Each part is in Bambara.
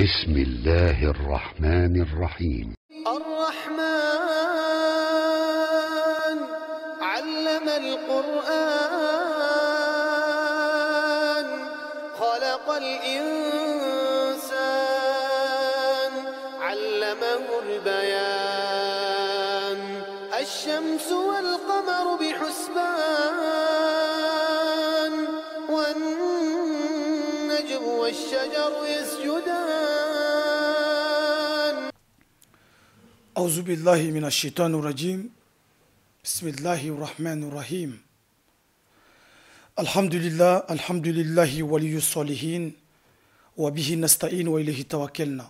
بسم الله الرحمن الرحيم. الرحمن علم القرآن، خلق الإنسان، علمه البيان. الشمس والقمر بحسبان، والنجم والشجر يسجدان. أعوذ بالله من الشيطان الرجيم. بسم الله الرحمن الرحيم. الحمد لله، الحمد لله ولي الصالحين، وبه نستعين وإليه توكلنا،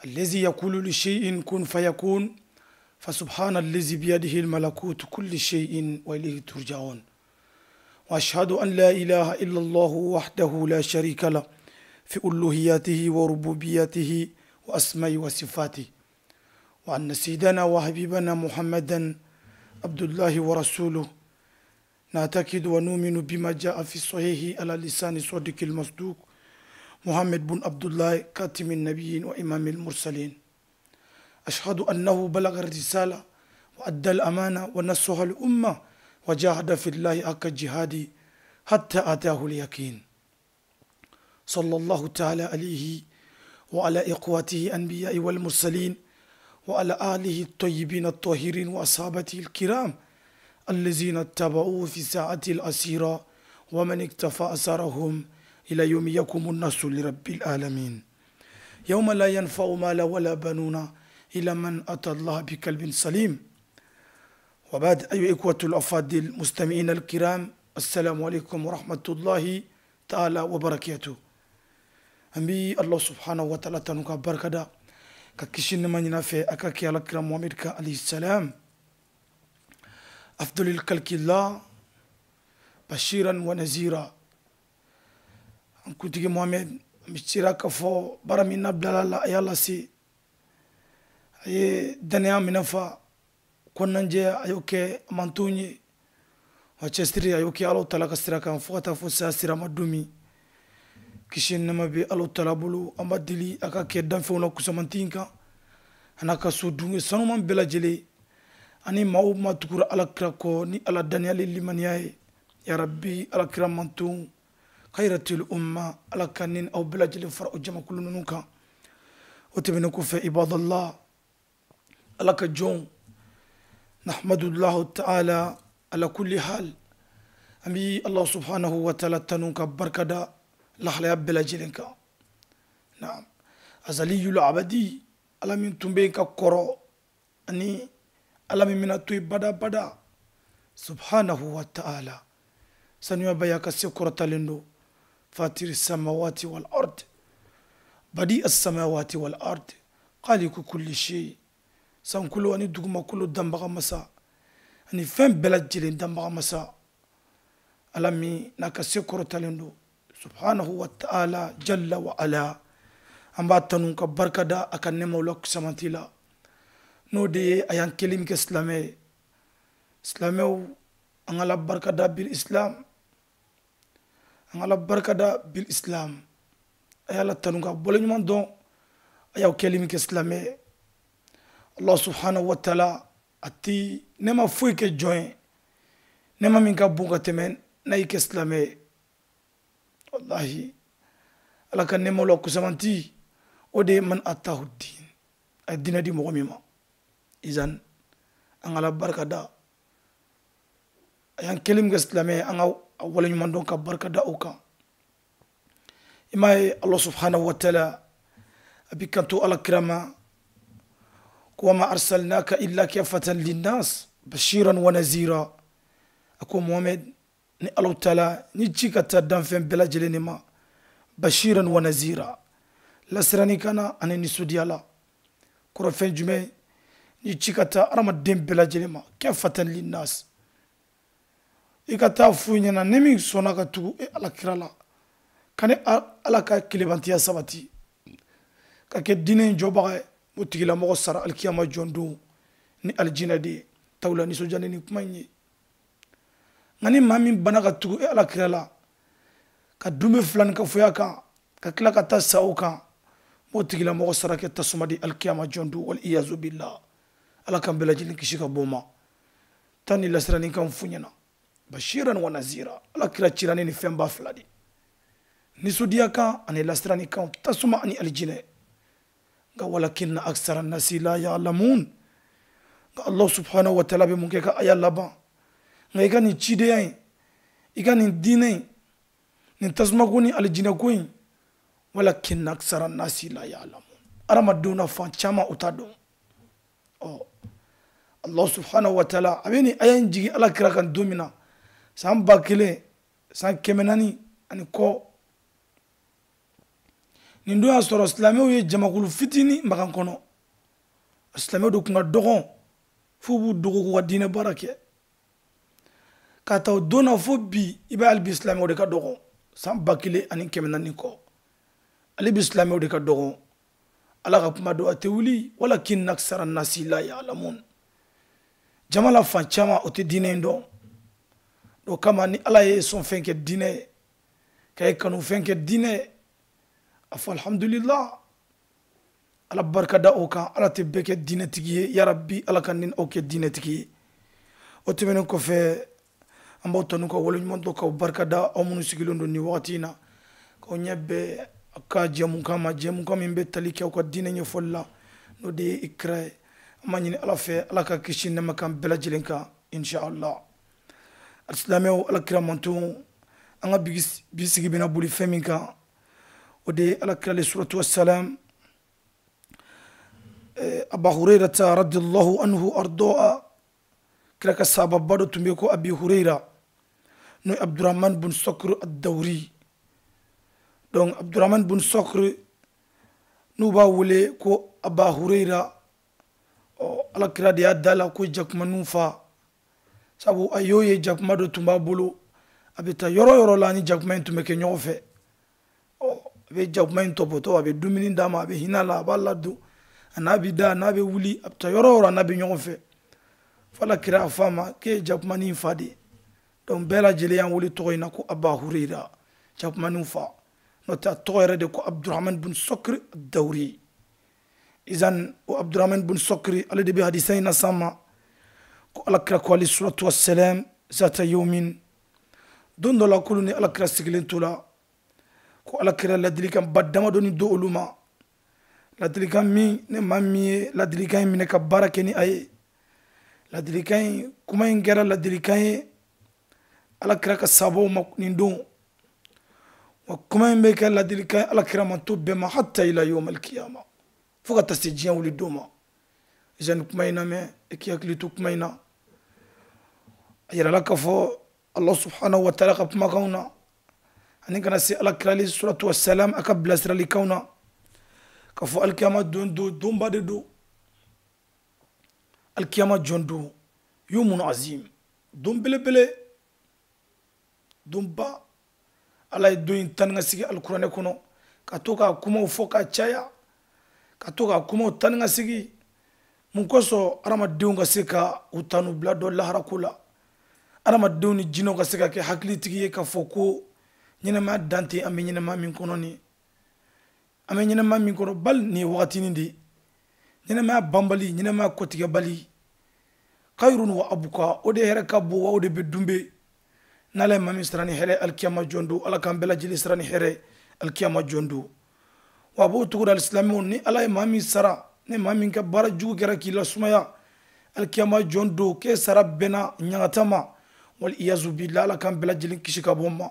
الذي يقول لشيء كن فيكون، فسبحان الذي بيده الملكوت كل شيء وإليه ترجعون. وأشهد أن لا إله إلا الله وحده لا شريك له في ألوهيته وربوبيته وأسمائه وصفاته، وأن سيدنا وحبيبنا محمدا عبد الله ورسوله. نعتقد ونؤمن بما جاء في الصحيح على لسان صادق المصدوق محمد بن عبد الله كاتم النبيين وإمام المرسلين. أشهد أنه بلغ الرسالة وأدى الأمانة ونصح الأمة وجاهد في الله حق جهاده حتى أتاه اليقين. صلى الله تعالى عليه وعلى إخواته الأنبياء والمرسلين وعلى آله الطيبين الطاهرين وأصحابه الكرام الذين اتبعوه في ساعة الأسيرة ومن اكتفى أثرهم إلى يوم يقوم الناس لرب العالمين. يوم لا ينفع مال ولا بنون إلا من أتى الله بقلب سليم. وبعد، أيها الإخوة الأفاضل المستمعين الكرام، السلام عليكم ورحمة الله تعالى وبركاته. An bi Allah سبحانه وتعالى tanu ka barkada ka kisi nɛɛma ɲini fɛ a ka kɛ ala kira Muhammad kan عليه السلام، أفضل الخلق الله بشيرا ونذيرا. An kuntigi Muhammad, an bɛ sira k'a fɔ baara min na bilala la, a y'a lase, a ye danaya minɛ fa kɔnɔnajɛya, a y'o kɛ a mantonw ye, wa cɛsiri a y'o kɛ Alahu taala ka sira kan fo ka taa fɔ saya sira ma don min. Kisi ni nɛɛma bɛ Alahu taala bolo, an b'a deli a ka kɛ danfɛnw la kusamanti in kan, a n'a ka so dunge sanuman bɛɛ lajɛlen, ani maa o maa tugura ala kira kɔ ni ala danaya ni limaniya ye. Ya Rabbi, ala kira mantonw khayratul umma, ala ka ni aw bɛɛ lajɛlen fara o jamakulu ninnu kan. O tɛmɛnen kɔfɛ, ibadallah, ala ka jɔnw, nahmadullahu ta'ala ala kulli hal. An bi Allah سبحانه وتعالى tanu ka barkada lahalaya bɛɛ lajɛlen kan. Naam, azaliyul abadi, ala min tun bɛ yen ka kɔrɔ ani ala min bɛna to yen badabada, سبحانه وتعالى. Sanuya b'a ye, a ka se kɔrɔtalen don. فاطر السماوات والأرض، بديع السماوات والأرض، خالق كل شيء. Sankolo ani dugumakolo danbaga masa ani fɛn bɛɛ lajɛlen danbaga masa, ala min n'a ka se kɔrɔtalen don, سبحانه وتعالى جل وعلا. An b'a tanu ka barika da a ka nɛɛmaw la kusamanti la, n'o de ye a y'an kelen min kɛ silamɛ ye. Silamɛw, an ka la barika da bil islam, an ka la barika da bil islam. A y'a la tanu ka bɔleɲuman dɔn a y'aw kɛli min kɛ silamɛ ye. Allah سبحانه وتعالى a ti nɛɛma foyi kɛ jɔn ye, nɛɛma min ka bon ka tɛmɛ n'a y'i kɛ silamɛ ye. Wallahi, ala ka nɛɛmaw la kusamanti o de ye من آتاه الدين, a ye diinɛ di mɔgɔ min ma. Izan, an ka la barika da a y'an kɛli min kɛ silamɛ ye, an ka a waleɲuman dɔn ka barika da o kan. I m'a ye, Allah سبحانه وتعالى a bi kanto ala kira ma ko وما أرسلناك إلا كافة للناس بشيرا ونذيرا. A ko Muhammad, ni Alahu taala ni ci ka taa danfɛn bɛɛ lajɛlen de ma, بشيرا ونذيرا, lasirani kana ani nisɔndiya la. Kɔrɔ fɛn jumɛn? Ni ci ka taa hadamaden bɛɛ lajɛlen ma, كافة للناس, i ka taa f'u ɲɛna ni min sɔnna ka tugu e ala kira la, ka ni ala ka kilebantiya sabati ka kɛ diinɛ in jɔbaga ye, o tigilamɔgɔ sara alikiyama jɔn don ni alijinɛ de ye. Tawula nisɔndiya ni kuma in ye. Nka ni maa min banna ka tugu e ala kira la, ka dunbe fila ni kafoya kan, ka tila ka taa sa o kan, M'o tigilamɔgɔ sara kɛ tasuma di alikiyama jɔn don, wal iyazu billah. Ala k'an bɛɛ lajɛlen kisi ka bɔ o ma. Taa ni lasirani kan f'u ɲɛna, bashiran wa nazira. Ala kira cira ni nin fɛnba fila de, nisɔndiya kan ani lasirani kan, tasuma ani alijinɛ. Nka walakinna aksara nasi la ya'lamun. Nka Allah subhanahu wa ta'ala bɛ mun kɛ ka aya laban? Nka i ka nin cidenya in, i ka nin diinɛ in, nin tasumako ni alijinɛko in, walakinna aksara nasi la ya'lamun. Hadamadenw na fan caman o t'a dɔn. Ɔ Allah subhanahu wa ta'ala a bɛ nin aya in jigin ala kira kan don min na, san 1000 san 400 ani kɔ. Nin don y'a sɔrɔ silamɛw ye jamakulu fitinin Makan kɔnɔ. Silamɛw de tun ka dɔgɔn f'u b'u dogo k'u ka diinɛ baara kɛ. Ka ta o don na fo bi, i b'a ye hali bi silamɛw de ka dɔgɔn. San 1400 kɔ, hali bi silamɛw de ka dɔgɔn. Ala ka kuma don a tɛ wuli, walakinna aksara nasi la ya'lamun. Jama la fan caman o tɛ diinɛ in dɔn. O kama ni Ala ye sɔn fɛn kɛ diinɛ ye, ka ye kanu fɛn kɛ diinɛ ye, a fɔ alhamdulillah, Ala barika da o kan. Ala tɛ bɛɛ kɛ diinɛtigi ye, yarabi Ala ka ni aw kɛ diinɛtigi ye. O tɛmɛnen kɔfɛ, an b'aw tanu ka waleɲuman dɔn, k'aw barika da, aw minnu sigilen don nin wagati in na, k'aw ɲɛ bɛn aw ka jɛmukan ma, jɛmukan min bɛ tali kɛ aw ka diinɛ ɲɛfɔli la, n'o de ye Iqra ye. An b'a ɲini Ala fɛ, Ala ka kisi nɛɛma kan bɛɛ lajɛlen kan, inshallah. Alisilamɛw, Ala kira mantonw, an ka bi sigi bɛna boli fɛn min kan, o de ye Ala kira alayhi salatu wassalam. Aba Hurairata radiyallahu anhu ardoa, kira ka sahababa dɔ tun bɛ yen ko Abi Huraira, n'o ye Abdurahman bun Sokr ad-Dawri. Donc Abdurahman bun Sokr, n'u b'a wele ko Aba Huraira, ɔ Ala kira de y'a da la ko jakumaninw fa. Sabu a y'o ye jakuma dɔ tun b'a bolo, a bɛ taa yɔrɔ yɔrɔ la ni jakuma in tun bɛ kɛ ɲɔgɔn fɛ. Ɔ a bɛ jakuma in tɔpɔtɔ, a bɛ dumuni d'a ma, a bɛ hinɛ a la, a b'a ladon, a n'a bɛ da, a n'a bɛ wuli, a bɛ taa yɔrɔ yɔrɔ a n'a bɛ ɲɔgɔn fɛ. Fo Ala kira a fɔ a ma k'e ye jakumanin fa de ye. Donc bɛɛ lajɛlen y'an wele tɔgɔ in na ko Aba Huraira, jakumaninw fa. N'o tɛ a tɔgɔ yɛrɛ de ko Abdurahman bun Sokr ad-Dawri. Izan o Abdurahman bun Sokr, ale de bɛ hadisa in las'an ma ko Ala kira ko alayhi salatu wassalam, zata yawmin, don dɔ la k'olu ni Ala kira sigilen to la, ko Ala kira ladilikan ba damadɔni don olu ma. Ladilikan min ne maa min ye ladilikan in minɛ ka baara kɛ ni a ye, ladilikan in kuma in kɛra ladilikan ye Ala kira ka sahabaw ma nin don. Wa kuma in bɛ kɛ ladilikan ye Ala kira ma to bɛɛ ma hatta ila yawmal qiyama, fo ka taa se diɲɛ wuli don ma. Izan kuma in lamɛn, i k'i hakili to kuma in na. A yirala k'a fɔ Allah subhanahu wa ta'ala ka kumakanw na, ani kana se Ala kira alayhi salatu wassalam a ka bilasiralikanw na, k'a fɔ alikiyama don don donba de don. Alikiyama jɔn don, yawmun azim, don belebele, donba. Ala ye don in tan ni ka segin alikuranɛ kɔnɔ, ka to k'a kumaw fɔ ka caya, ka to k'a kumaw tan ni ka segin. Mun kosɔn? Hadamadenw ka se ka u tanu bila dɔ laharako la, hadamadenw ni jinɛw ka se ka kɛ hakilitigi ye k'a fɔ ko ɲɛnɛmaya dan tɛ an bɛ ɲɛnɛmaya min kɔnɔ nin, an bɛ ɲɛnɛmaya min kɔnɔ, bali nin ye wagatinin de ye. Ɲɛnɛmaya banbali, ɲɛnɛmaya kɔtigɛbali, khayrun wa abuka, o de hɛrɛ ka bon wa o de bɛ dunbe. N'Ala ye maa min sara ni hɛrɛ alikiyama jɔn don, Ala k'an bɛɛ lajɛlen sara ni hɛrɛ alikiyama jɔn don. Wa a b'o cogo la alisilamɛw, ni Ala ye maa min sara, ni maa min ka baara jugu kɛra k'i lasumaya alikiyama jɔn don, k'e sara bɛnna ɲangata ma, wal iyazu billah, Ala k'an bɛɛ lajɛlen kisi ka bɔ o ma.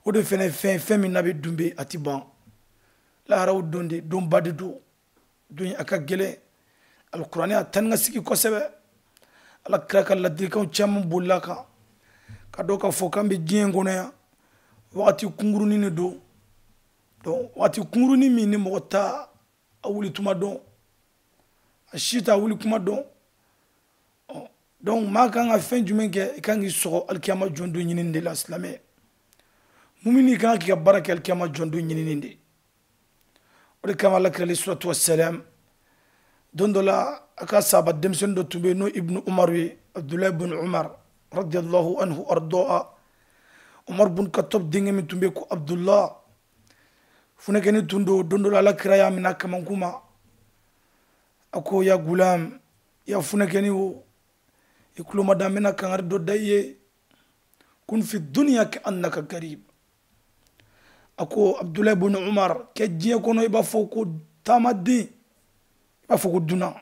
O de fɛnɛ ye fɛn ye, fɛn min n'a bɛ dunbe, a ti ban. Laharaw don de, donba de don, don in a ka gɛlɛn. Alikuranɛ a tan ni ka segin kosɛbɛ. Ala kira ka ladilikanw caman bolila a kan, ka dɔn k'a fɔ k'an bɛ diɲɛ in kɔnɔ yan, wagati kunkurunin de don. Donc wagati kunkurunin min ni mɔgɔ t'a a wuli tuma dɔn, a si t'a wuli kuma dɔn. Ɔ donc maa kan ka fɛn jumɛn kɛ? I kan k'i sɔgɔ alikiyama jɔn don ɲinini de la. Silamɛ mumini kan k'i ka baara kɛ alikiyama jɔn don ɲinini de. O de kama Ala kira alayhi salatu wassalam, don dɔ la a ka sahaba denmisɛnnin dɔ tun bɛ yen n'o Ibnu Umaru ye, Abdulayi bun Umar radiyallahu anhu ardoa. Umar bun Khattab denkɛ min tun bɛ yen ko Abdullah, Funɛkɛni tun don don dɔ la ala kira y'a minɛ kamankun ma a ko ya gulam ya funɛkɛni o i tulo ma da n bɛna kangari dɔ da i ye kun fi duniya ka annaka garib a ko abdulayi bun umar kɛ diɲɛ kɔnɔ i b'a fɔ ko taamaden i b'a fɔ ko dunan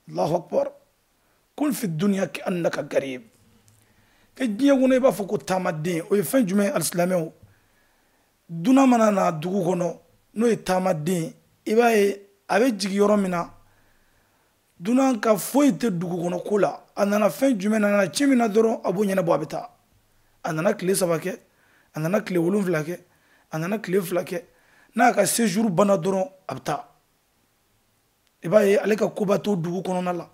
allahu akbar kun fi duniya ka annaka garib kɛ diɲɛ kɔnɔ i b'a fɔ ko taamaden o ye fɛn jumɛn ye alisilamɛw dunan mana na dugu kɔnɔ n'o ye taamaden i b'a ye a bɛ jigin yɔrɔ min na dunan ka foyi tɛ dugu kɔnɔ ko la a nana fɛn jumɛn na a nana ci min na dɔrɔn a b'o ɲɛnabɔ a bɛ taa a nana tile 3 kɛ a nana tile 7 kɛ a nana tile 2 kɛ n'a ka séjour banna dɔrɔn a bɛ taa i b'a ye ale ka koba t'o dugu kɔnɔna la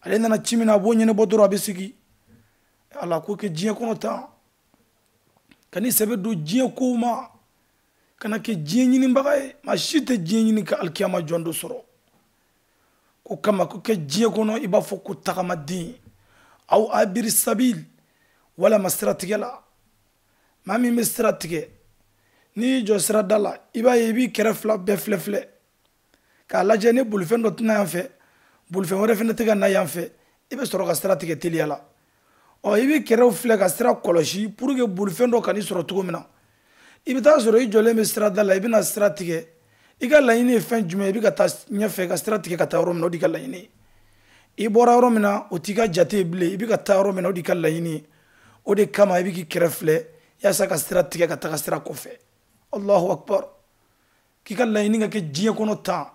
ale nana ci min na a b'o ɲɛnabɔ dɔrɔn a bɛ sigi ala ko kɛ diɲɛ kɔnɔ tan ka n'i sɛbɛ don diɲɛ kow ma kana kɛ diɲɛ ɲinibaga ye maa si tɛ diɲɛ ɲini ka alikiyama jɔn dɔ sɔrɔ ko kama ko kɛ diɲɛ kɔnɔ i b'a fɔ ko tagamaden aw abiri sabil walama siratigɛ la maa min bɛ sira tigɛ n'i y'i jɔ sirada la i b'a ye i b'i kɛrɛ fila bɛɛ filɛ filɛ k'a lajɛ ni bolifɛn dɔ tɛna yan fɛ bolifɛn wɛrɛ fɛnɛ tɛ ka na yan fɛ i bɛ sɔrɔ ka sira tigɛ teliya la ɔ i b'i kɛrɛw filɛ ka sira kɔlɔsi pour que bolifɛn dɔ kan'i sɔrɔ cogo min na i bɛ taa sɔrɔ i jɔlen bɛ sirada la i bɛna sira tigɛ i ka laɲini ye fɛn jumɛn i bɛ ka taa ɲɛfɛ ka sira tigɛ ka taa yɔrɔ min na o de ka laɲini ye i bɔra yɔrɔ min na o t'i ka jate ye bilen i bɛ ka taa yɔrɔ min na o de ka laɲini ye o de kama i bɛ k'i kɛrɛ filɛ yaasa ka sira tigɛ ka taga sira kɔfɛ allahu akbar k'i ka laɲini ka kɛ diɲɛ kɔnɔ tan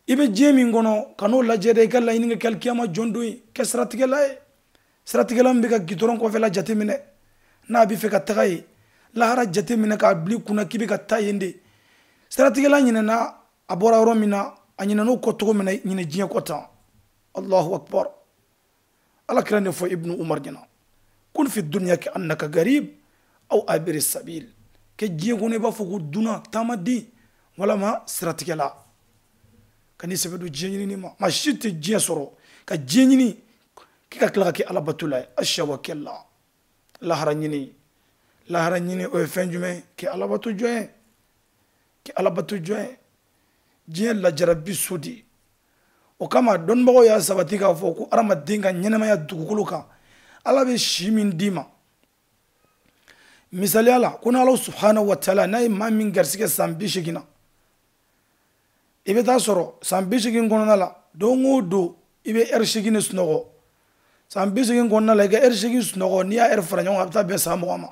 i bɛ diɲɛ min kɔnɔ ka n'o lajɛ dɛ i ka laɲini ka kɛ alikiyama jɔn don ye kɛ siratigɛla ye siratigɛla min bɛ ka gidɔrɔn kɔfɛla jateminɛ n'a bɛ fɛ ka taga yen lahara jateminɛ k'a bila i kunna k'i bɛ ka taa yen de siratigɛla ɲinɛna a bɔra yɔrɔ min na a ɲinɛn'o kɔ cogo min na ɲinɛ diɲɛ kɔ tan allahu akbar ala kira ne fɔ ibnu umar ɲɛna kun fi dunya ka annaka garib aw abiri sabil kɛ diɲɛ kɔnɔ i b'a fɔ ko dunan taamaden walama siratigɛla ka n'i sɛbɛ don diɲɛ ɲinini ma maa si tɛ diɲɛ sɔrɔ ka diɲɛ ɲini k'i ka tila ka kɛ ala bato la ye ashawa kɛla lahara ɲini lahara ɲini o ye fɛn jumɛn kɛ ala bato jɔn ye kɛ ala bato jɔn ye diɲɛ lajarabi so de o kama dɔnnibagaw y'a sabati k'a fɔ ko hadamaden ka ɲɛnɛmaya dugukolo kan ala bɛ si min d'i ma misaliya la ko n'ala subhanahu wa taala n'a ye maa min garisɛgɛ san 80 na i bɛ taa sɔrɔ san 80 kɔnɔna la don o don i bɛ ɛri 8 de sunɔgɔ san 80 kɔnɔna la i ka ɛri 8 sunɔgɔ n'i y'a ɛri fara ɲɔgɔn kan a bɛ taa bɛn san 20 ma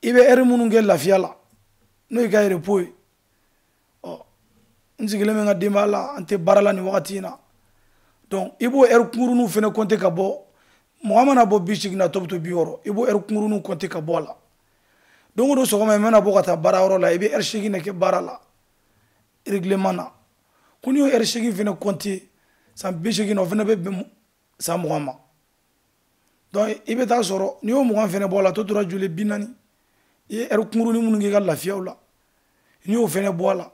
i bɛ ɛri minnu kɛ lafiya la n'o y'i ka repos ye ɔ n sigilen bɛ n ka denbaya la an tɛ baara la nin wagati in na donc i b'o ɛri kunkuruninw fana compter ka bɔ mɔgɔ mana bɔ 80 na tɔ bɛ to 60 i b'o ɛri kunkuruninw compter ka bɔ a la don o don sɔgɔma i mana bɔ ka taa baarayɔrɔ la i bɛ ɛri 8 de kɛ baara la règlement na ko n'i y'o ɛri 8 fana compter san 80 na o fana bɛ bɛn san 20 ma donc i bɛ taa sɔrɔ n'i y'o 20 fana bɔ a la a tɔ tora joli 40 i ye ɛri kunkurunin minnu kɛ i ka lafiyaw la n'i y'o fana bɔ a la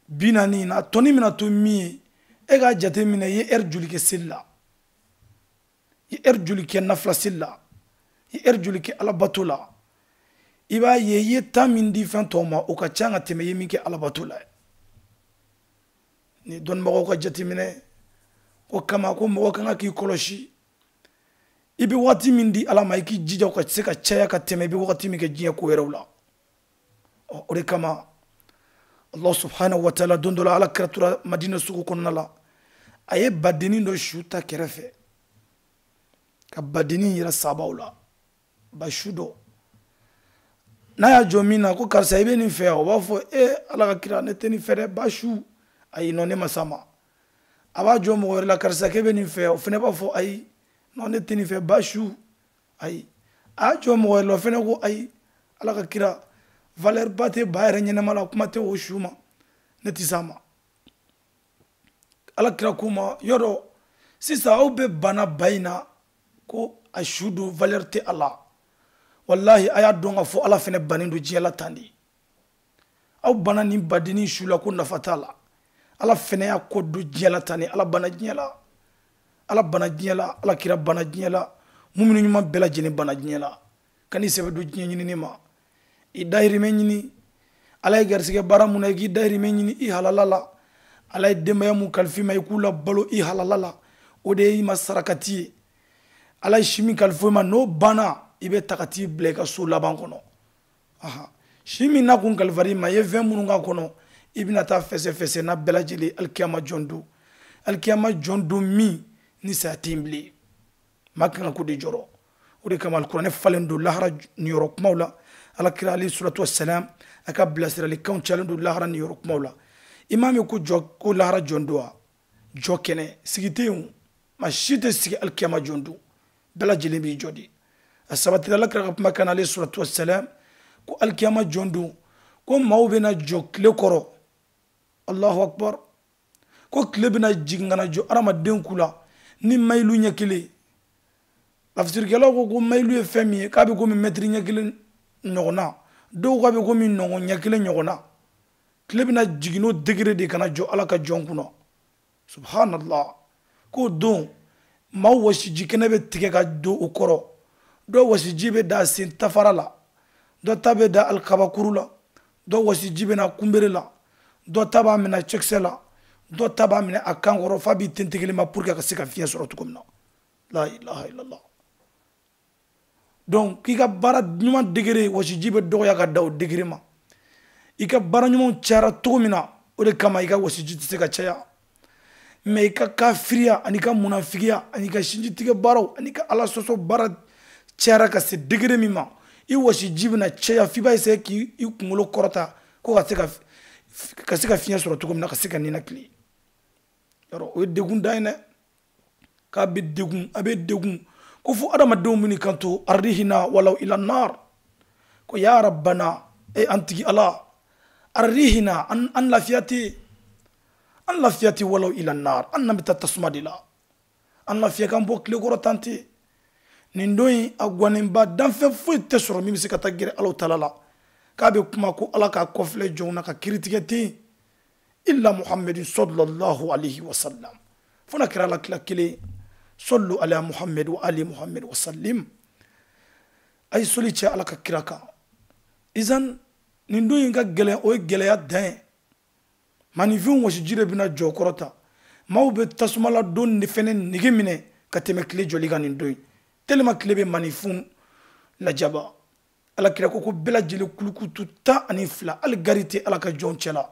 40 na tɔni bɛna to min ye e k'a jateminɛ i ye ɛri joli kɛ seli la i ye ɛri joli kɛ nafila seli la i ye ɛri joli kɛ alabato la i b'a ye i ye temps min di fɛn tɔw ma o ka ca ka tɛmɛ i ye min kɛ alabato la ni dɔnnibagaw ka jateminɛ o kama ko mɔgɔ kan ka k'i kɔlɔsi i bɛ waati min di ala ma i k'i jija o ka se ka caya ka tɛmɛ i bɛ wagati min kɛ diɲɛ ko wɛrɛw la ɔ o de kama Allah subhanahu wa ta'ala don dɔ la ala kira tora Madina sugu kɔnɔna la a ye badennin dɔ su ta kɛrɛfɛ ka badennin yira sabaw la ba su dɔ n'a y'a jɔ min na ko karisa i bɛ nin fɛ o b'a fɔ e ala ka kira ne tɛ nin fɛ dɛ ba su ayi non ne ma s'a ma a b'a jɔ mɔgɔ wɛrɛ la karisa k'e bɛ nin fɛ o fana b'a fɔ ayi non ne tɛ nin fɛ ba su ayi a y'a jɔ mɔgɔ wɛrɛ la o fana ko ayi ala ka kira valeur ba tɛ ba yɛrɛ ɲɛnama la kuma tɛ o su ma ne tɛ s'a ma ala kira k'u ma yɔrɔ sisan aw bɛ bana ba in na ko a su don valeur tɛ a la wallahi a y'a dɔn k'a fɔ ala fana bannen don diɲɛ la tan de aw banna nin badennin su la ko nafa t'a la ala fana y'a kɔ don diɲɛ la tan de ala banna diɲɛ la ala banna diɲɛ la ala kira banna diɲɛ la mumini ɲuman bɛɛ lajɛlen banna diɲɛ la kan'i sɛbɛ don diɲɛ ɲinini ma I dahirimɛ ɲini. Ala ye garisɛgɛ baara mun na, i k'i dahirimɛ ɲini i halala la. Ala ye denbaya mun kalifa i ma, i k'u labalo i halala la. O de ye i ma sarakati ye. Ala ye si min kalifa i ma, n'o banna, i bɛ ta ka t'i bila i ka so laban kɔnɔ. Aha. Si min n'a kun kalifara i ma, i ye fɛn minnu k'a kɔnɔ, i bɛna taa fɛsɛfɛsɛ n'a bɛɛ lajɛlen alikiyama jɔn don. Alikiyama jɔn don min ni saya tɛ yen bilen. Maa kan ka ko de jɔrɔ. O de kama alikuranɛ falen don lahara niyɔrɔ kumaw la. Ala kira alayhi salatu wasalam a ka bilasiralikanw cayalen don lahara niyɔrɔ kumaw la. I m'a mɛn ko jɔ, ko lahara jɔn don wa? Jɔ kɛnɛ sigi tɛ yen o. Maa si tɛ sigi alikiyama jɔn don. Bɛɛ lajɛlen b'i jɔ de. A sabatira ala kira ka kumakan na alayhi salatu wasalam ko alikiyama jɔn don, ko maaw bɛna jɔ tile kɔrɔ. Allahu akbar. Ko tile bɛna jigin ka na jɔ hadamaden ku la ni mayilu ɲɛ kelen. Tafsirikɛlaw ko ko mayilu ye fɛn min ye, k'a bɛ komi mɛtiri ɲɛ kelen ɲɔgɔnna. Dɔw k'a bɛ komi nɔngɔn ɲɛ kelen ɲɔgɔnna. Tile bɛna jigin n'o degré de ka na jɔ Ala ka jɔn kunna. Subhanallah. K'o don maaw wɔsiji kɛnɛ bɛ tigɛ ka don o kɔrɔ. Dɔw wɔsiji bɛ da sen tafara la, dɔ ta bɛ da alikabakuru la, dɔ wɔsiji bɛ na kunbere la, dɔ ta b'a minɛ cɛkisɛ la, dɔ ta b'a minɛ a kan kɔrɔ f'a b'i tentegelen ma pour que a ka se ka fiɲɛ sɔrɔ cogo min na. La ilaha illallah. Donc k'i ka baara ɲuman degré wɔsiji bɛ dɔgɔya ka da o degré ma. I ka baara ɲumanw cayara cogo min na, o de kama i ka wɔsiji tɛ se ka caya. Mais i ka kafiriya ani ka munafigiya ani ka sinjitigɛ baaraw ani ka ala sɔsɔ baara cayara ka se degré min ma, i wɔsiji bɛna caya f'i b'a essayer k'i kunkolo kɔrɔta ko ka se ka fiɲɛ sɔrɔ cogo min na, ka se ka ninakili. Yɔrɔ o ye degun dan ye dɛ. K'a bɛ degun, a bɛ degun. Ko fo adamadenw bɛ n'i kanto arihina walaw ila nar. Ko ya rabbana, e an tigi Ala, arihina, an lafiya tɛ, an lafiya tɛ walaw ila nar, an n'an bɛ taa tasuma de la. An lafiya k'an bɔ tile kɔrɔ tan tɛ. Nin don in a guwanenba danfɛn foyi tɛ sɔrɔ min bɛ se ka taa gɛrɛ Alahu taala la. K'a bɛ kuma ko Ala k'a kɔfilɛ jɔnw na ka kiiritigɛ ten yen. Illa Muhammadin sallallahu alayhi wa sallam. Fo n'a kɛra Ala kira kelen. Sallu ala Muhammad wa ali Muhammad wa sallim. A ye soli cɛ Ala ka kira kan. Izan nin don in ka gɛlɛn, o ye gɛlɛya dan ye. Maninfinw wɔsiji de bɛna jɔ kɔrɔta. Maaw bɛ tasuma la don de fɛnɛ nege minɛ ka tɛmɛ tile jɔli kan nin don in. Tellement tile bɛ maninfinw lajaba. Ala kira ko ko bɛɛ lajɛlen kulukutu 12, hali gari tɛ Ala ka jɔnw cɛ la.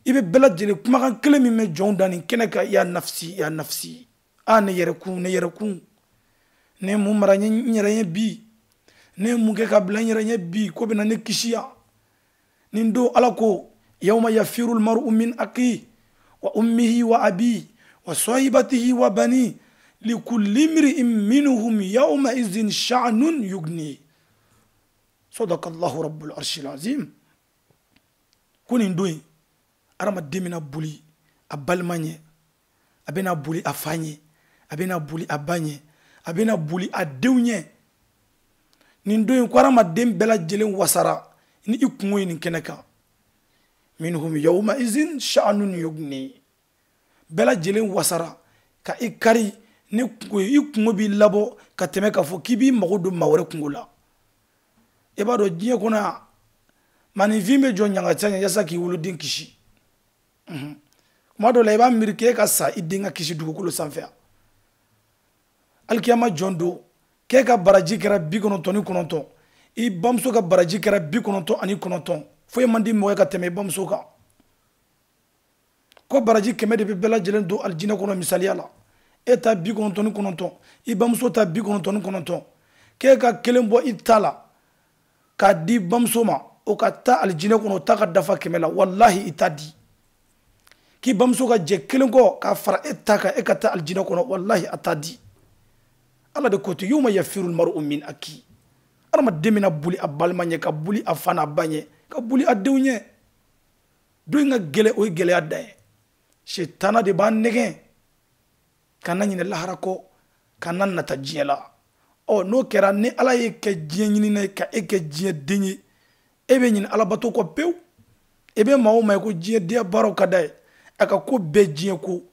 I bɛ bɛɛ lajɛlen kumakan kelen min mɛn jɔnw da nin kɛnɛ kan, ya nafsi, ya nafsi. A ne yɛrɛ kun, ne yɛrɛ kun. Ne ye mun mara n yɛrɛ ɲɛ bi? Ne ye mun kɛ ka bila n yɛrɛ ɲɛ bi? Ko bɛna ne kisi yan. Nin don Ala ko, yawma yafiru almar'u min akhihi wa ummihi wa abihi wa sahibatihi wa bani likulli imri'in minhum yawma izin sha'nun yughni. Sadaqa Allahu rabbul arshil azim. Ko nin don in, hadamaden bɛna boli a balima ɲɛ, a bɛna boli a fa ɲɛ, a bɛna boli a ba ɲɛ, a bɛna boli a denw ɲɛ. Nin don in ko hadamaden bɛɛ lajɛlen wasara ni i kungo ye nin kɛnɛ kan. Minhum yawma izin sha'nun yughni. Bɛɛ lajɛlen wasara ka i kari ni kungo ye, i kungo b'i labɔ ka tɛmɛ k'a fɔ k'i b'i mago don maa wɛrɛ kungo la. I b'a dɔn diɲɛ kɔnɔ yan, maninfin bɛ jɔ ɲangata ɲɛ yaasa k'i woloden kisi. Kuma dɔw la i b'a miiri k'e ka sa i den ka kisi dugukolo sanfɛ yan. Alikiyama jɔn don k'e ka baraji kɛra 99, i bamuso ka baraji kɛra 99, foyi man di mɔgɔ ye ka tɛmɛ i bamuso kan. Ko baraji 100 de bɛ bɛɛ lajɛlen don alijinɛ kɔnɔ misaliya la. E ta 99, i bamuso ta 99, k'e ka kelen bɔ i ta la k'a di bamuso ma, o ka taa alijinɛ kɔnɔ, o ta ka dafa 100 la, walahi i t'a di. K'i bamuso ka jɛ kelen kɔ k'a fara e ta kan, e ka taa alijinɛ kɔnɔ, walahi a t'a di. Ala de ko ten, yawma yafiru almar'u min akhi. Hadamaden bɛna boli a balima ɲɛ, ka boli a fa n'a ba ɲɛ, ka boli a denw ɲɛ. Don in ka gɛlɛn, o ye gɛlɛya dan ye. Sitana de b'an nɛgɛn ka na ɲinɛ lahara kɔ, ka na nata diɲɛ la. Ɔ n'o kɛra, ni Ala y'e kɛ diɲɛ ɲinina ye, ka e kɛ diɲɛ den ye, e bɛ ɲinɛ alabato kɔ pewu. E bɛ maa o maa ye ko diɲɛ diya baaraw ka d'a ye, a ka ko bɛɛ diɲɛ ko,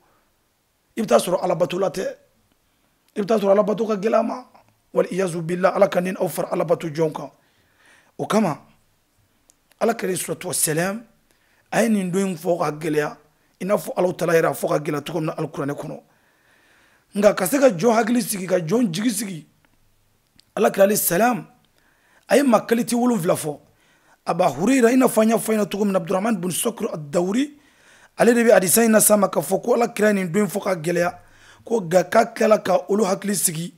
i bɛ taa sɔrɔ alabatola tɛ. I bɛ taa sɔrɔ alabato ka gɛlɛn a ma. Wal iyazu billah, Ala ka ni aw fara alabato jɔn kan. O kama ala kɛra salatu wasalam a ye nin don in fɔ ka gɛlɛya i n'a fɔ Alahu taala yɛrɛ a fɔ ka gɛlɛya cogo min na alikuranɛ kɔnɔ. Nka ka se ka jɔn hakili sigi ka jɔn jigi sigi, ala kira alayhi salam a ye maa qualité 7 fɔ. Aba Hurayra, i n'a fɔ an y'a fɔ ɲɛna cogo min na, Abdurahman bin Sokr ad-Dawri ale de bɛ hadisa in las'a ma k'a fɔ ko ala kira ye nin don in fɔ ka gɛlɛya, ko nka k'a tilala ka olu hakili sigi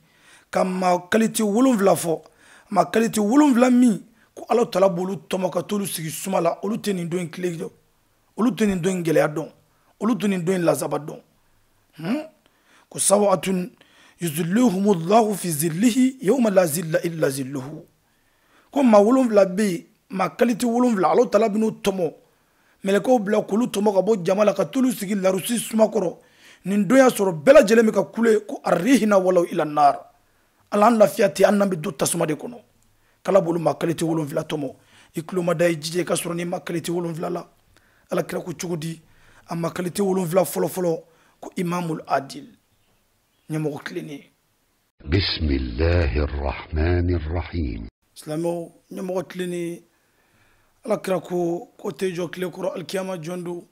ka maa qualité 7 fɔ. Maa qualité 7 min ko Alahu taala b'olu tɔmɔ ka t'olu sigi suma la, olu tɛ nin don in tile dɔn, olu tɛ nin don in gɛlɛya dɔn, olu tɛ nin don in lazaba dɔn. Ko sabatun yuzilluhumullahu fi zillihi yawma la zilla illa zilluhu. Ko maa 7 bɛ yen, maa qualité 7, Alahu taala bɛn'u tɔmɔ, mɛlɛkɛw bila k'olu tɔmɔ ka bɔ jama la ka t'olu sigi larusi suma kɔrɔ. Nin don y'a sɔrɔ bɛɛ lajɛlen bɛ ka kule ko arihina walaw ila nar, ala an lafiya tɛ, an n'an bɛ don tasuma de kɔnɔ. K'ala b'olu maa qualité 7 tɔmɔ. I tulo ma da, i jija i ka sɔrɔ n'i ma qualité 7 la. Ala kira ko cogo di? A ma qualité 7 fɔlɔ fɔlɔ ko imamul adil, ɲɛmɔgɔ tilennen. Bismillahir Rahmanir Rahim. Silamɛw, ɲɛmɔgɔ tilennen, ala kira ko ko tɛ jɔ tile kɔrɔ alikiyama jɔn don,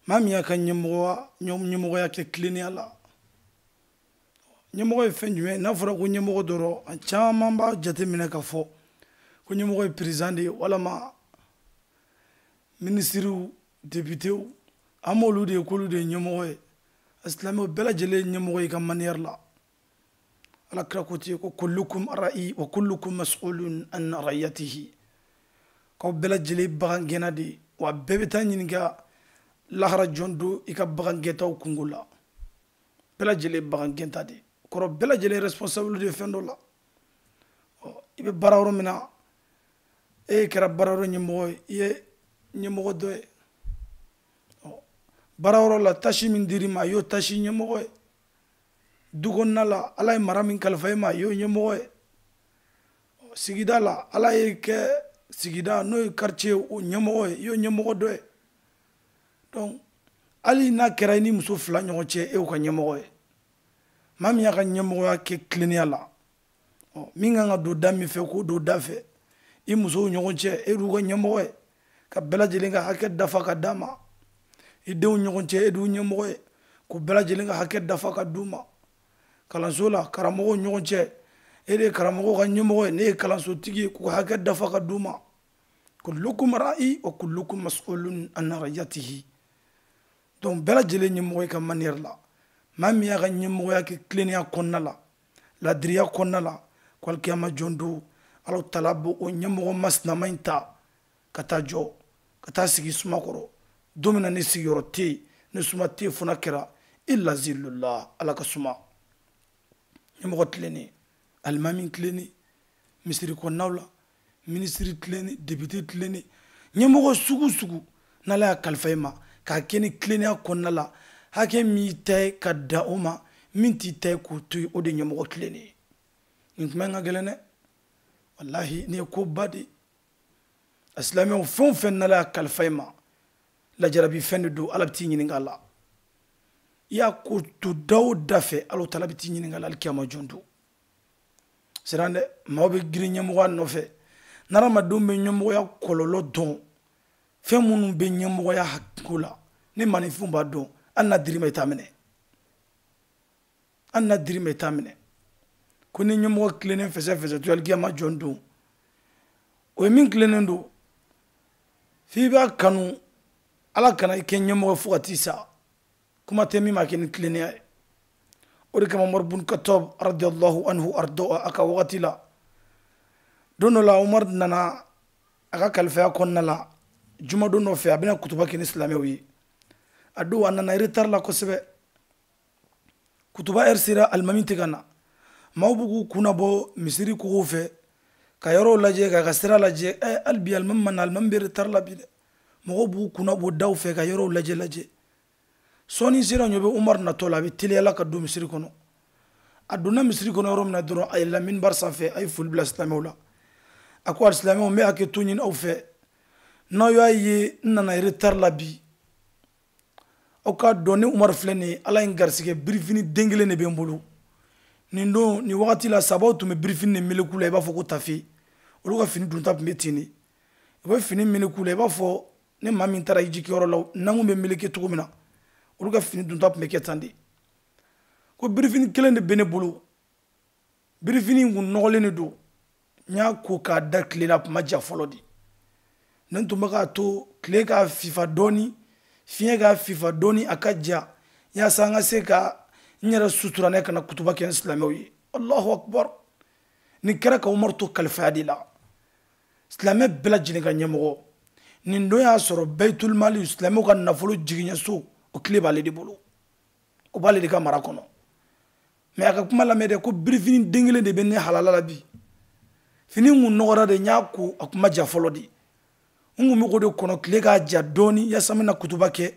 maa min y'a ka ɲɛmɔgɔya kɛ tilennenya la. Ɲɛmɔgɔ ye fɛn jumɛn ye? N'a fɔra ko ɲɛmɔgɔ dɔrɔn, an caman b'a jateminɛ k'a fɔ ko ɲɛmɔgɔ ye président de ye walama minisiriw, députéw, an b'olu de ye k'olu de ye ɲɛmɔgɔ ye. Silamɛw bɛɛ lajɛlen ye ɲɛmɔgɔ ye i ka manière la. Ala kira ko ten ko kullukum ra'i wa kullukum mas'ulun an ra'iyatihi. K'aw bɛɛ lajɛlen ye bagan gɛnna de ye, wa bɛɛ bɛ taa ɲininka lahara jɔn don i ka bagan gɛntaw kungo la. Bɛɛ lajɛlen ye bagan gɛnta de ye, kɔrɔ bɛɛ lajɛlen ye responsable de ye fɛn dɔ la. Ɔ, i bɛ baara yɔrɔ min na, e kɛra baara yɔrɔ ɲɛmɔgɔ ye, i ye ɲɛmɔgɔ dɔ ye. Ɔ, baara yɔrɔ la tâche min dir'i ma, i y'o tâche ɲɛmɔgɔ ye. Du kɔnɔna la, Ala ye mara min kalifa i ma, i y'o ɲɛmɔgɔ ye. Ɔ, sigida la, Ala ye kɛ sigida n'o ye quartier o ɲɛmɔgɔ ye, i y'o ɲɛmɔgɔ dɔ ye. Donc hali n'a kɛra i ni muso fila ɲɔgɔn cɛ, e y'o ka ɲɛmɔgɔ ye. Maa min y'a ka ɲɛmɔgɔya kɛ tilennenya la, ɔ, min kan ka don da min fɛ k'o don da fɛ, i musow ɲɔgɔn cɛ, e d'u ka ɲɛmɔgɔ ye, ka bɛɛ lajɛlen ka hakɛ dafa ka d'a ma. I denw ɲɔgɔn cɛ, e d'u ɲɛmɔgɔ ye, k'u bɛɛ lajɛlen ka hakɛ dafa ka d'u ma. Kalanso la, karamɔgɔw ɲɔgɔn cɛ, e de ye karamɔgɔw ka ɲɛmɔgɔ ye, ne ye kalansotigi ye, k'u ka hakɛ dafa ka d'u ma. Kullukum ra'i wa kullukum mas'ulun an ra'iyatihi. Donc bɛɛ lajɛlen ɲɛmɔgɔ i ka manière la. Maa min y'a ka ɲɛmɔgɔya kɛ tilennenya kɔnɔna la, ladiriya kɔnɔna la, ko alikiyama jɔn don, Alahu taala b'o o ɲɛmɔgɔ masinama in ta ka taa jɔ, ka taa sigi suma kɔrɔ. Don min na ni sigiyɔrɔ tɛ yen, ni suma tɛ yen fo n'a kɛra illa zillullah, Ala ka suma. Ɲɛmɔgɔ tilennen, alimami tilennen, misiri kɔnɔnaw la, minisiri tilennen, député tilennen, ɲɛmɔgɔ sugu sugu n'Ala y'a kalifa i ma k'a kɛ ni tilennenya kɔnɔna la, hakɛ min y'i ta ye ka dan o ma, min t'i ta ye k'o to yen, o de ye ɲɛmɔgɔ tilennen ye. Nin kuma in ka gɛlɛn dɛ, walahi nin ye koba de ye. A silamɛw, fɛn o fɛn n'Ala y'a kalifa i ma, lajarabi fɛn de don, Ala bɛ t'i ɲininka a la. I y'a ko to da o da fɛ, Alahu taala bɛ t'i ɲininka a la alikiyama jɔn don. Siran dɛ, maaw bɛ girin ɲɛmɔgɔya nɔfɛ. N'adamadenw bɛ ɲɛmɔgɔya kɔlɔlɔ dɔn, fɛn minnu bɛ ɲɛmɔgɔya ko la, ni maninfinw b'a dɔn, hali n'a dir'i ma i t'a minɛ. Hali n'a dir'i ma i t'a minɛ. Ko ni ɲɛmɔgɔ tilennen fɛsɛ fɛsɛ to alikiyama jɔn don, o ye min tilennen don, f'i b'a kanu Ala kana i kɛ ɲɛmɔgɔ fo ka t'i sa. Kuma tɛ min ma kɛ ni tilennenya ye. O de kama Umar bun Khattab radiyallahu anhu ardo a ka wagati la, don dɔ la Umar nana a ka kalifaya kɔnɔna la, jumadon dɔ fɛ a bɛna kutuba kɛ ni silamɛw ye. A don a nana retard la kosɛbɛ. Kutuba heure sera, alimami tɛ ka na. Maaw b'u k'u kunna bɔ misiri kogow fɛ ka yɔrɔw lajɛ, k'a ka sira lajɛ. Hali bi alimami ma na, alimami bɛ retard la bi dɛ. Mɔgɔw b'u kunna bɔ daw fɛ ka yɔrɔw lajɛ lajɛ. Sɔɔni sera, ɲɔ bɛ Umar natɔ la, a bɛ teliya la ka don misiri kɔnɔ. A donna misiri kɔnɔ yɔrɔ min na dɔrɔn, a yɛlɛla minbar sanfɛ, a ye foli bila silamɛw la. A ko alisilamɛw, n bɛ hakɛ to ɲini aw fɛ, n'aw y'a ye n nana retard la bi, aw k'a dɔn ne Umar filɛ nin ye, Ala ye n garisɛgɛ birifini den kelen de bɛ n bolo. Nin don, nin wagati la, sabaw tun bɛ birifini de meleku la, i b'a fɔ ko tafe. Olu ka fini dunta tun bɛ ten de. U bɛ fini meleke u la i b'a fɔ ni maa min taara hijikɛyɔrɔ la namu bɛ meleke cogo min na, olu ka fini dunta tun bɛ kɛ tan de. Ko birifini kelen de bɛ ne bolo, birifini in kun nɔgɔlen de don, n y'a ko k'a da tile la, a tun ma ja fɔlɔ de. Ne tun bɛ k'a to tile k'a fifa dɔɔni, fiɲɛ k'a fifa dɔɔni, a ka ja, yaasa an ka se ka n yɛrɛ sutura ne kana kutuba kɛ n silamɛw ye. Allahu akbar. Nin kɛra ka Umaru to kalifaya de la, silamɛ bɛɛ lajɛlen ka ɲɛmɔgɔ. Nin don y'a sɔrɔ Baitul Mali, silamɛw ka nafolo jigiɲɛso, o tile b'ale de bolo, o b'ale de ka mara kɔnɔ. Mais a ka kuma lamɛn dɛ, ko birifini den kelen de bɛ ne halala la bi. Fini kun nɔgɔra de, n y'a ko a kun ma ja fɔlɔ de. N kun bɛ k'o de kɔnɔ tile k'a ja dɔɔni yaasa n bɛna kutuba kɛ,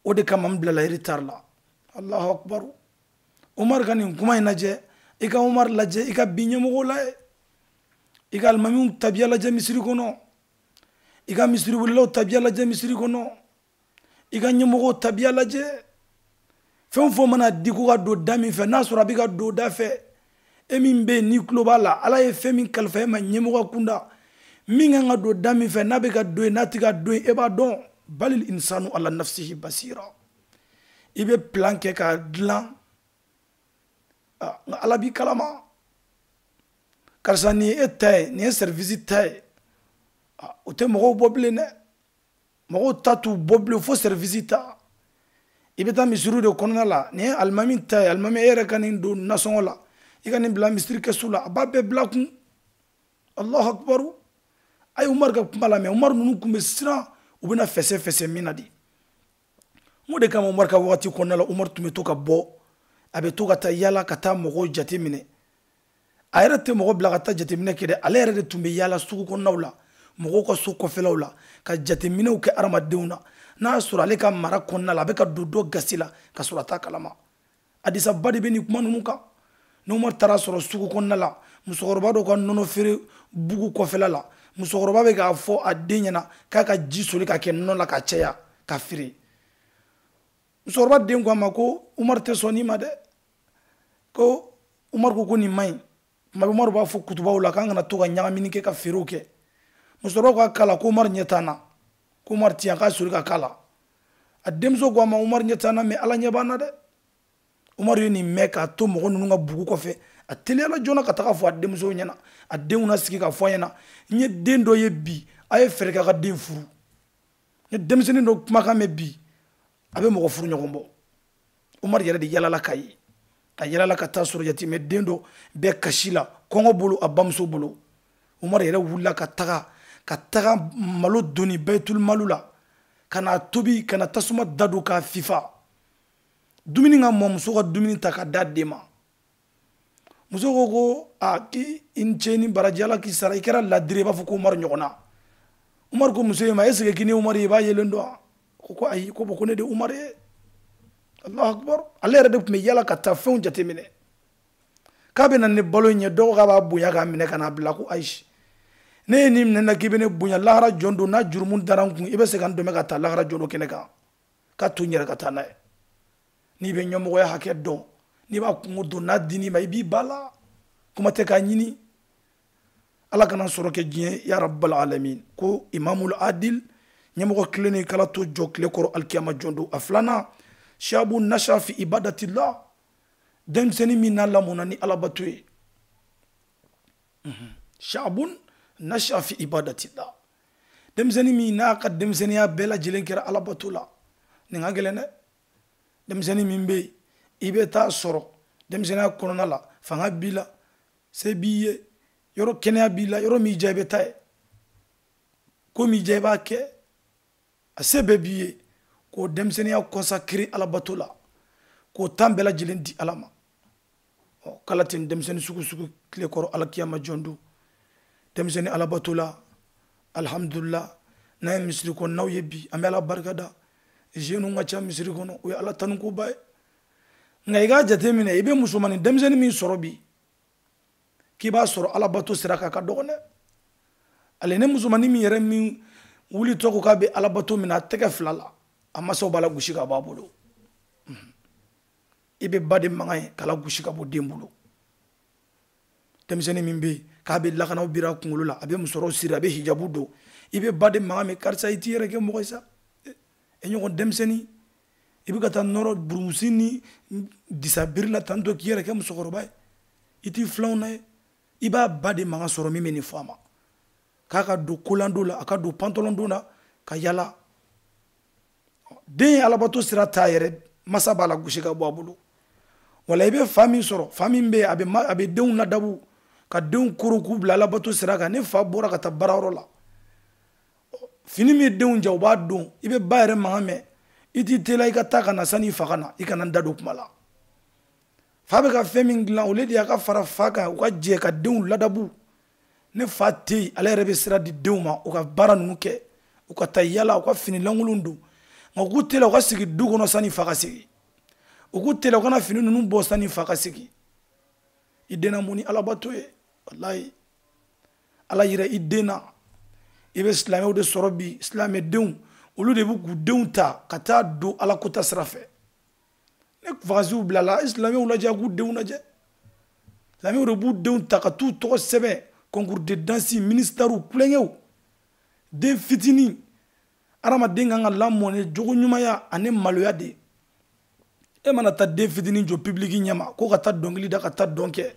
o de kama n bilala retard la. Allahu akbar. Umaru ka nin kuma in lajɛ, i ka Umaru lajɛ, i ka bi ɲɛmɔgɔw lajɛ, i ka alimamiw tabiya lajɛ misiri kɔnɔ, i ka misiri welelaw tabiya lajɛ misiri kɔnɔ, i ka ɲɛmɔgɔw tabiya lajɛ. Fɛn o fɛn mana di ko ka don da min fɛ, n'a sɔrɔ a bɛ ka don da fɛ, e min bɛ yen n'i tulo b'a la, Ala ye fɛn min kalifa e ma ɲɛmɔgɔ kunda, min kan ka don da min fɛ, n'a bɛ ka don yen, n'a tɛ ka don yen, e b'a dɔn. Balil insanu ala nafsihi basira. I bɛ plan kɛ k'a dilan, nka Ala b'i kalama. Karisa nin ye e ta ye, nin ye service ta ye. O tɛ mɔgɔw bɔ bilen dɛ, mɔgɔw ta t'u bɔ bilen fo service ta. I bɛ taa misiriw de kɔnɔna la, nin ye alimami ta ye, alimami e yɛrɛ ka nin don nasɔngɔ la, i ka nin bila misiri kɛsu la, a b'a bɛɛ bila kun. Allahu akbar. A ye Umaru ka kuma lamɛn. Umaru ninnu tun bɛ siran u bɛna fɛsɛ fɛsɛ min na de. N ko de kama Umaru ka wagati kɔnɔna la, Umaru tun bɛ to ka bɔ, a bɛ to ka taa yala ka taa mɔgɔw jate minɛ. A yɛrɛ tɛ mɔgɔ bila ka taa jateminɛ kɛ dɛ, ale yɛrɛ de tun bɛ yala sugu kɔnɔnaw la, mɔgɔw ka so kɔfɛlaw la, ka jateminɛw kɛ adamadenw na. N'a y'a sɔrɔ ale ka mara kɔnɔna la, a bɛ ka don dɔ gasi la ka sɔrɔ a t'a kalama. Hadisaba de bɛ nin kuma ninnu kan. Ni Umaru taara sɔrɔ sugu kɔnɔna la, musokɔrɔba dɔ ka nɔnɔ feere bugu kɔfɛla la, musokɔrɔba bɛ k'a fɔ a den ɲɛna k'a ka ji soli ka kɛ nɔnɔ la ka caya ka feere. Musokɔrɔba den ko a ma ko Umaru tɛ sɔn nin ma dɛ, ko Umaru ko ko nin man ɲi. Tuma bɛɛ Umaru b'a fɔ kutubaw la k'an kana to ka ɲagamini kɛ ka feerew kɛ. Musokɔrɔba ko a k'a la ko Umaru ɲɛ t'an na, ko Umaru ti yan, k'a soli ka k'a la. A denmuso ko a ma Umaru ɲɛ t'an na, mais Ala ɲɛ b'an na dɛ. Umaru ye nin mɛn k'a to mɔgɔ ninnu ka bugu kɔfɛ, a teliyala joona ka taga fɔ a denmuso ɲɛna, a denw na sigi ka fɔ a ɲɛna, n ye den dɔ ye bi, a ye fɛɛrɛ kɛ a ka den furu. N ye denmisɛnnin dɔ kumakan mɛn bi, a bɛ mɔgɔ furu ɲɔgɔn bɔ. Umaru yɛrɛ de yalala k'a ye, a yalala ka taa sɔrɔ yatimɛ den dɔ bɛ kasi la, kɔngɔ bolo, a bamuso bolo. Umaru yɛrɛ wulila ka taga, ka taga malo doni Baitul Malu la, ka n'a tobi, ka na tasuma da don k'a fifa. Dumuni ka mɔ, muso ka dumuni ta ka d'a den ma. Muso ko ko a k'i i ni ce ni baraji, Ala k'i sara, i kɛra ladiri i b'a fɔ ko Umaru ɲɔgɔnna. Umaru ko muso in ma, est ce que k'i ni Umaru ye i b'a yelen dɔn wa? Ko ko ayi, ko bon ko ne de Umaru ye. Allahu akbar. Ale yɛrɛ de tun bɛ yala ka taa fɛnw jateminɛ. K'a bɛ na ni balo in ye, dɔw k'a b'a bonya k'a minɛ ka n'a bila, ko ayi, ne ye nin minɛ na k'i bɛ ne bonya, lahara jɔn don, n'a jurumu dara n kun, i bɛ se ka n dɛmɛ ka taa lahara jɔn don kɛnɛ kan, k'a to n yɛrɛ ka taa n'a ye. N'i bɛ ɲɛmɔgɔya hakɛ dɔn, n'i b'a kungo dɔn, n'a dir'i ma, i b'i ba la, kuma tɛ k'a ɲini. Ala kana sɔrɔ kɛ diɲɛ ya rabbal alamin. Ko imamul adil, ɲɛmɔgɔ tilennen k'Ala to jɔ tile kɔrɔ alikiyama jɔn don. A filanan, shabu nasha fi ibadatillah, denmisɛnnin min n'a lamɔna ni alabato ye. Shabun nasha fi ibadatillah, denmisɛnnin min n'a ka denmisɛnninya bɛɛ lajɛlen kɛra alabato la. Nin ka gɛlɛn dɛ. Denmisɛnnin min bɛ yen, i bɛ taa sɔrɔ denmisɛnninya kɔnɔna la, fanga b'i la, se b'i ye, yɔrɔ kɛnɛya b'i la, yɔrɔ min diya i bɛ taa yen, ko min diya i b'a kɛ, a se bɛɛ b'i ye, k'o denmisɛnninya consacrer alabato la, k'o temps bɛɛ lajɛlen di Ala ma. Ɔ, k'Ala tɛ nin denmisɛnnin sugu sugu tile kɔrɔ alikiyama jɔn don. Denmisɛnnin alabato la, alihamudulila, n'an ye misiri kɔnɔnaw ye bi, an bɛ Ala barika da. Jeunes ka ca misiri kɔnɔ, o ye Ala tanukoba ye. Nka i k'a jateminɛ, i bɛ musomanin denmisɛnnin min sɔrɔ bi, k'i b'a sɔrɔ alabato sira kan, a ka dɔgɔn dɛ. Ale ne musomanin min yɛrɛ min wulitɔ ko k'a bɛ alabato minɛ a tɛgɛ fila la, a masaw b'a la gosi ka bɔ a bolo. I bɛ ba de mankan ye k'a la gosi ka bɔ den bolo. Denmisɛnnin min bɛ yen k'a bɛ lakanaw biri a kunkolo la, a bɛ musɔrɔw siri, a bɛ hijabu don. I bɛ ba de mankan mɛn, karisa i t'i yɛrɛ kɛ mɔgɔ ye sa, e ɲɔgɔn denmisɛnnin i bɛ ka taa nɔrɔ burumusi ni disabiri la tantɔ k'i yɛrɛ kɛ musokɔrɔba ye, i t'i filanw na ye. I b'a ba de mankan sɔrɔ min bɛ nin fɔ a ma, k'a ka don kolandon la, a ka don pantalon don na ka yala. Den ye alabato sira t'a yɛrɛ, masa b'a la gosi ka bɔ a bolo. Wala i bɛ fa min sɔrɔ, fa min bɛ yen a bɛ denw ladabu ka denw koro k'u bila alabato sira kan. Ni fa bɔra ka taa baarayɔrɔ la, fini min denw ja u b'a don, i bɛ ba yɛrɛ mankan mɛn, i t'i teliya i ka taa ka na sanni i fa ka na, i kana n da don kuma la. Fa bɛ ka fɛn min dilan, o de y'a ka fara fa kan, u ka jɛ ka denw ladabu. Ne fa tɛ yen, ale yɛrɛ bɛ sira di denw ma, u ka baara ninnu kɛ, u ka taa yala, u ka fini lankolon don. Nka u k'u teliya u ka sigi du kɔnɔ sanni fa ka segin, u k'u teliya u kana fini ninnu bɔ sanni fa ka segin. I den na mun ni alabato ye? Walayi, Ala yira i den na. I bɛ silamɛw de sɔrɔ bi, silamɛdenw, olu de bɛ k'u denw ta ka taa don Ala kota sira fɛ. Ne vacances bilala, silamɛw lajɛ, k'u denw lajɛ. Silamɛw de b'u denw ta ka t'u tɔgɔ sɛbɛn concours de danse, ministères, kulonkɛw. Den fitinin, hadamaden kan ka lamɔ ni jogo ɲumanya ani maloya de ye. E mana taa den fitinin jɔ public ɲɛma ko ka taa dɔnkili da, ka taa dɔn kɛ,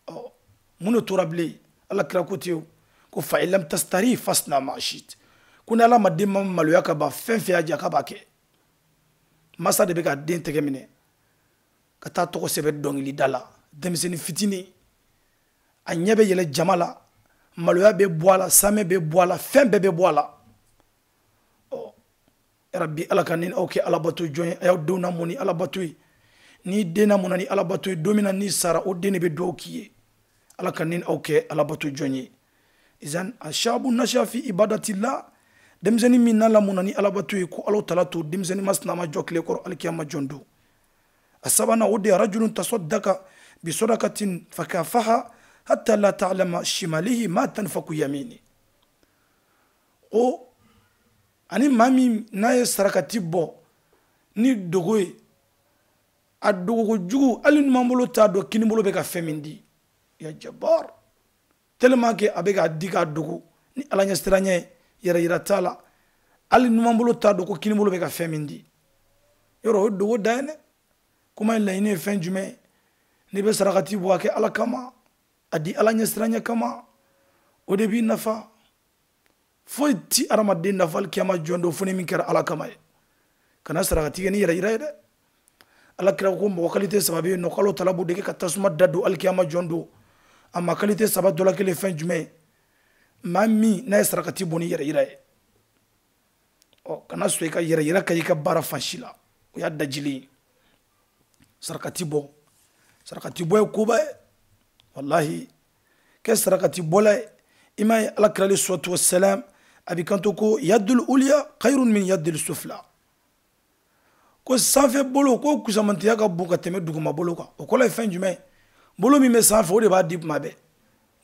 ɔ mun de tora bilen? Ala kira ko ten o, ko fa in lam tastari fasna ma shit, ko ni Ala ma den ma maloya ka ban, fɛn fɛn y'a diya k'a b'a kɛ. Masa de bɛ ka den tɛgɛ minɛ ka taa tɔgɔ sɛbɛn dɔnkili da la. Denmisɛnnin fitinin, a ɲɛ bɛ yɛlɛ jama la, maloya bɛ bɔ a la, samɛ bɛ bɔ a la, fɛn bɛɛ bɛ bɔ a la. Ɔ yarabi, Ala ka ni aw kɛ alabato jɔn ye. A y'aw denw lamɔ ni alabato ye. N'i den lamɔna ni alabato ye, don min na n'i sara, o den de bɛ dugawu k'i ye. Ala ka ni aw kɛ alabato jɔn ye. Izan ashabu nasha fi ibadatillah, denmisɛnnin min n'a lamɔna ni alabato ye, ko Ala tala to denmisɛnnin ma sinama jɔ tile kɔrɔ alikiyama jɔn don. A sabanan, o de ye rajulun tasaddaka bi sadaqatin fakafaha hatta la ta'lama shimalihi ma tanfaku yamini. O ani maa min n'a ye sarakati bɔ ni dogo ye, a dogo kojugu, hali numanbolo t'a dɔn kinibolo bɛ ka fɛn min di. Ya jabar, tellement que a bɛ k'a di k'a dogo ni Ala ɲɛsiranɲɛ ye, yɛrɛ yira t'a la, hali numanbolo t'a dɔn ko kinibolo bɛ ka fɛn min di. Yɔrɔ o ye dogo dan ye dɛ. Kuma in laɲini ye fɛn jumɛn ye? N'i bɛ sarakati bɔ, a kɛ Ala kama, a di Ala ɲɛsiranɲɛ kama, o de b'i nafa. Foyi ti hadamaden nafa alikiyama jɔn don fo ni min kɛra Ala kama ye. Kana sarakati kɛ ni yɛrɛ yira ye dɛ. Ala kira ko mɔgɔ qualité saba bɛ yen nɔ, k'Ala tala b'u dege ka tasuma da don alikiyama jɔn don. A ma qualité saba dɔ la kelen fɛn jumɛn ye? Maa min n'a ye sarakati bɔ ni yɛrɛ yira ye, ɔ kana sɔn i ka yɛrɛ yira ka i ka baara fan si la, o y'a dajili ye. Sarakati bɔ, sarakati bɔ ye koba ye, walahi. Kɛ sarakati bɔla ye. I m'a ye Ala kira alayhi salatu wasalam a b'i kanto ko yadul uliya khayrun min yadil sufla, ko sanfɛ bolo ko kusamantiya ka bon ka tɛmɛ duguma bolo kan. O kɔrɔ ye fɛn jumɛn ye? Bolo min bɛ sanfɛ, o de b'a di kuma bɛɛ,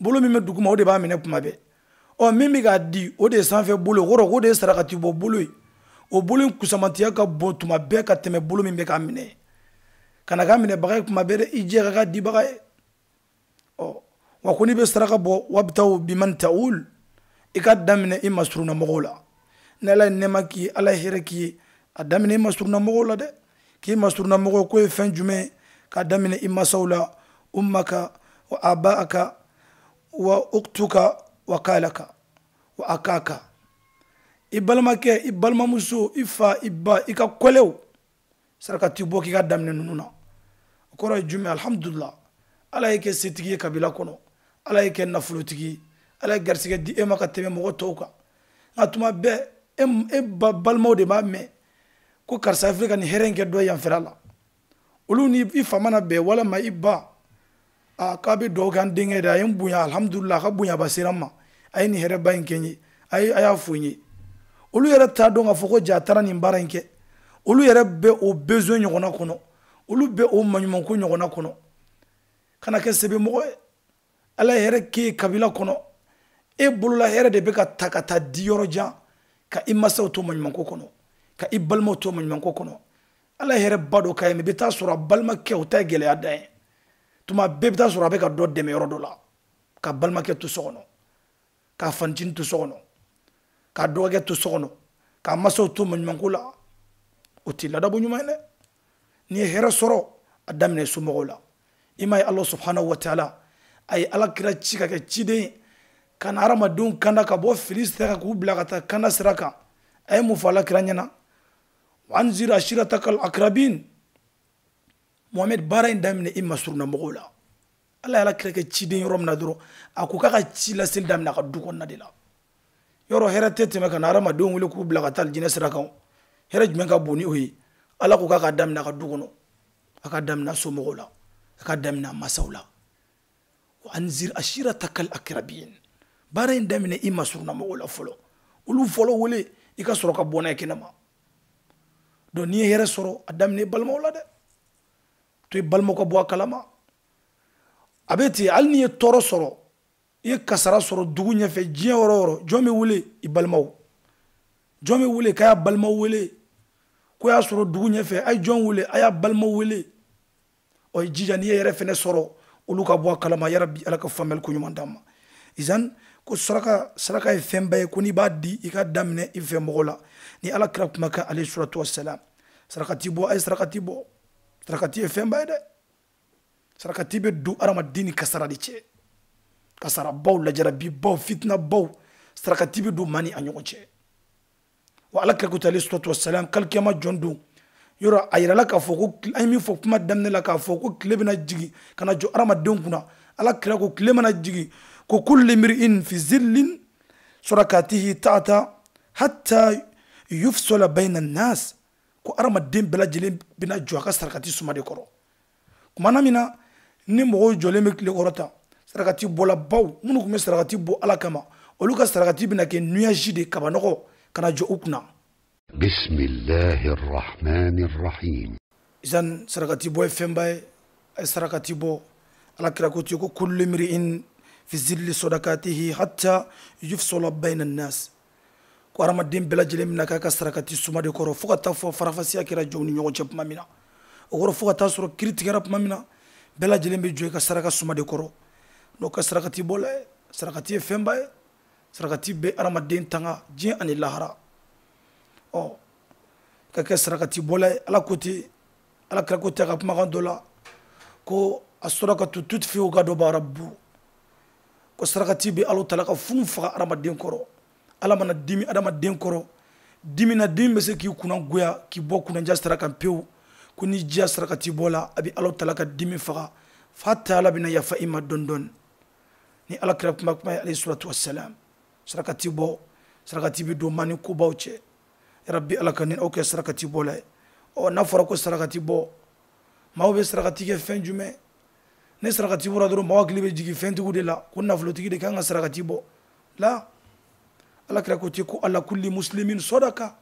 bolo min bɛ duguma, o de b'a minɛ kuma bɛɛ. Ɔ min bɛ k'a di, o de ye sanfɛ bolo, o kɔrɔ k'o de ye sarakati bɔ bolo ye. O bolo in kusamantiya ka bon tuma bɛɛ ka tɛmɛ bolo min bɛ k'a minɛ. Kana k'a minɛbaga ye kuma bɛɛ dɛ, i jɛ ka k'a dibaga ye. Ɔ wa ko n'i bɛ saraka bɔ, wabtaw biman ta'ul, i ka daminɛ i masurunna mɔgɔw la. Ni Ala ye nɛɛma k'i ye, Ala ye hɛrɛ k'i ye, a daminɛ i masurunna mɔgɔw la dɛ. K'i masurunna mɔgɔw k'o ye fɛn jumɛn ye? K'a daminɛ i masaw la, ummaka wa abaaka wa uktuka wa kalaka wa akaka, i balimakɛ, i balimamuso, i fa, i ba, i ka kɔlɛw, sarakati bɔ k'i ka daminɛ ninnu na. O kɔrɔ ye jumɛn? Alhamdulillah, Ala ye kɛ setigi ye kabila kɔnɔ, Ala ye kɛ nafolotigi ye, Ala ye garisɛgɛ di e ma ka tɛmɛ mɔgɔ tɔw kan. Nka tuma bɛɛ e balimaw de b'a mɛn ko karisa filɛ ka nin hɛrɛ in kɛ dɔ yanfɛla la. Olu ni i fa mana bɛn walima i ba, a k'a bɛ dugawu kɛ an denkɛ de, a ye n bonya, alhamdulillah, a ka bonyaba sera n ma, a ye nin hɛrɛba in kɛ n ye, a y'a fo n ye. Olu yɛrɛ t'a dɔn k'a fɔ ko ja a taara nin baara in kɛ. Olu yɛrɛ bɛ o besoin ɲɔgɔnna kɔnɔ, olu bɛ o maɲumanko ɲɔgɔnna kɔnɔ. Kana kɛ sɛbɛmɔgɔ ye. Ala ye hɛrɛ k'e ye kabila kɔnɔ, e bolola hɛrɛ de bɛ ka ta ka taa di yɔrɔ jan, ka i masaw to maɲumanko kɔnɔ, ka i balimaw to maɲumanko kɔnɔ. Ala ye hɛrɛ ba dɔ k'a ye, mɛ i bɛ taa sɔrɔ a balimakɛ o ta ye gɛlɛya dan ye. Tuma bɛɛ bɛ taa sɔrɔ a bɛ ka dɔ dɛmɛ yɔrɔ dɔ la. Ka balimakɛ to so kɔnɔ, k'a fanicinin to so kɔnɔ, k'a dɔgɔkɛ to so kɔnɔ, k'a masaw to maɲumanko la, o tɛ ladabu ɲuman ye dɛ. N'i ye hɛrɛ sɔrɔ, a daminɛ somɔgɔw la. I m'a ye Ala subhanahu wa taala a ye Ala kira ci ka kɛ ciden ye ka na hadamadenw kanda ka bɔ fili sira kan k'u bila ka taa kanda sira kan. A ye mun fɔ Ala kira ɲɛna? Wa anzir ashiratakal akrabin. Mohamed, baara in daminɛ i masurunna mɔgɔw la. Ala ye Ala kira kɛ ciden yɔrɔ min na dɔrɔn, a ko k'a ka ci laseli daminɛ a ka du kɔnɔna de la. Yɔrɔ hɛrɛ tɛ tɛmɛ ka na hadamadenw wele k'u bila ka taa alijinɛ sira kan. Hɛrɛ jumɛn ka bon ni o ye? Ala ko k'a ka daminɛ a ka du kɔnɔ, a ka daminɛ a somɔgɔw la, a ka daminɛ a masaw la. Wa anzir ashiratakal akrabin. Baara in daminɛ i masurunna mɔgɔw la fɔlɔ. Olu fɔlɔ wele i ka sɔrɔ ka bɔ n'a ye kɛnɛma. Donc n'i ye hɛrɛ sɔrɔ, a daminɛ i balimaw la dɛ. To i balimaw ka bɔ a kalama. A bɛ ten, hali n'i ye tɔɔrɔ sɔrɔ, i ye kasara sɔrɔ dugu ɲɛfɛ, diɲɛ yɔrɔ o yɔrɔ, jɔn bɛ wele? I balimaw. Jɔn bɛ wele? K'a y'a balimaw wele. Ko y'a sɔrɔ dugu ɲɛfɛ, a ye jɔn wele? A y'a balimaw wele. Ɔ, i jija n'i ye yɛrɛ fɛnɛ sɔrɔ, olu ka bɔ a kalama. Yarabi Ala ka faamuyali ko ɲuman d'an ma. Izan ko saraka, saraka ye fɛnba ye, ko n'i b'a di i ka daminɛ i fɛ mɔgɔ la. Ni Ala kira kumakan alayhi salatu wassalam, sarakati bɔ, a ye sarakati bɔ. Sarakati ye fɛnba ye dɛ. Sarakati bɛ don hadamaden ni kasara de cɛ. Kasarabaw, lajarabibaw, fitinabaw, sarakati bɛ don maa ni a ɲɔgɔn cɛ. Wa Ala kira ko ten alayhi salatu wassalam, kalikiyama jɔn don. Yɔrɔ a yirala k'a fɔ ko an ye min fɔ kuma daminɛ la, k'a fɔ ko tile bɛna jigin ka na jɔ hadamadenw kunna. Ala kira ko tile mana jigin, ko kulli mri'in fi zillin sarakatihi ta'ata hatta yufsala bayna an-nas. Ko hadamaden bɛɛ lajɛlen bɛna jɔ a ka sarakati suma de kɔrɔ. Kumana min na ni mɔgɔw jɔlen bɛ tile kɔrɔ tan, sarakati bɔlabaw minnu tun bɛ sarakati bɔ Ala kama, olu ka sarakati bɛna kɛ nuage de, kabanɔgɔ ka na jɔ u kunna. بسم الله الرحمن الرحيم. Izan sarakati bɔ ye fɛnba ye, a ye sarakati bɔ. Ala kira ko ten ko kullu mri'in fi zilli sadaqatihi hatta yufsala bayna an-nas. Ko hadamaden bɛɛ lajɛlen bɛna k'a ka sarakati suma de kɔrɔ fo ka taa fɔ farafasiya kɛra jɔnw ni ɲɔgɔn cɛ tuma min na. O kɔrɔ fo ka taa sɔrɔ kiri tigɛra tuma min na, bɛɛ lajɛlen bɛ jɔ i ka saraka suma de kɔrɔ. N'o ka sarakati bɔla ye, sarakati ye fɛnba ye. Sarakati bɛ hadamaden tanga diɲɛ ani lahara. Ɔ, ka kɛ sarakati bɔla ye, Ala ko ten, Ala kira ko ten a ka kumakan dɔ la, ko as-sadaqatu tudfi'u ghadaba rabbu. Ko sarakati bɛ Alahu taala ka funu faga hadamaden kɔrɔ. Ala mana dimi hadamaden kɔrɔ, dimi na dimi bɛ se k'i kunna goya, k'i bɔ kunnadiya sira kan pewu. Ko n'i diya sarakati bɔ la, a bɛ Alahu taala ka dimi faga. Fa taala bɛna yafa i ma dɔɔni dɔɔni. Ni Ala kira kuma kuma ye alayhi salatu wassalam, sarakati bɔ, sarakati bɛ don maa ni kobaw cɛ. Yarabi Ala ka ni aw kɛ sarakati bɔ la ye. Ɔ, n'a fɔra ko sarakati bɔ, maaw bɛ sarakati kɛ fɛn jumɛn? Ni sarakati bɔra dɔrɔn, maaw hakili bɛ jigin fɛntigiw de la, ko nafolotigi de kan ka sarakati bɔ. La, Ala kira ko ten ko ala kulli muslimin sadaka.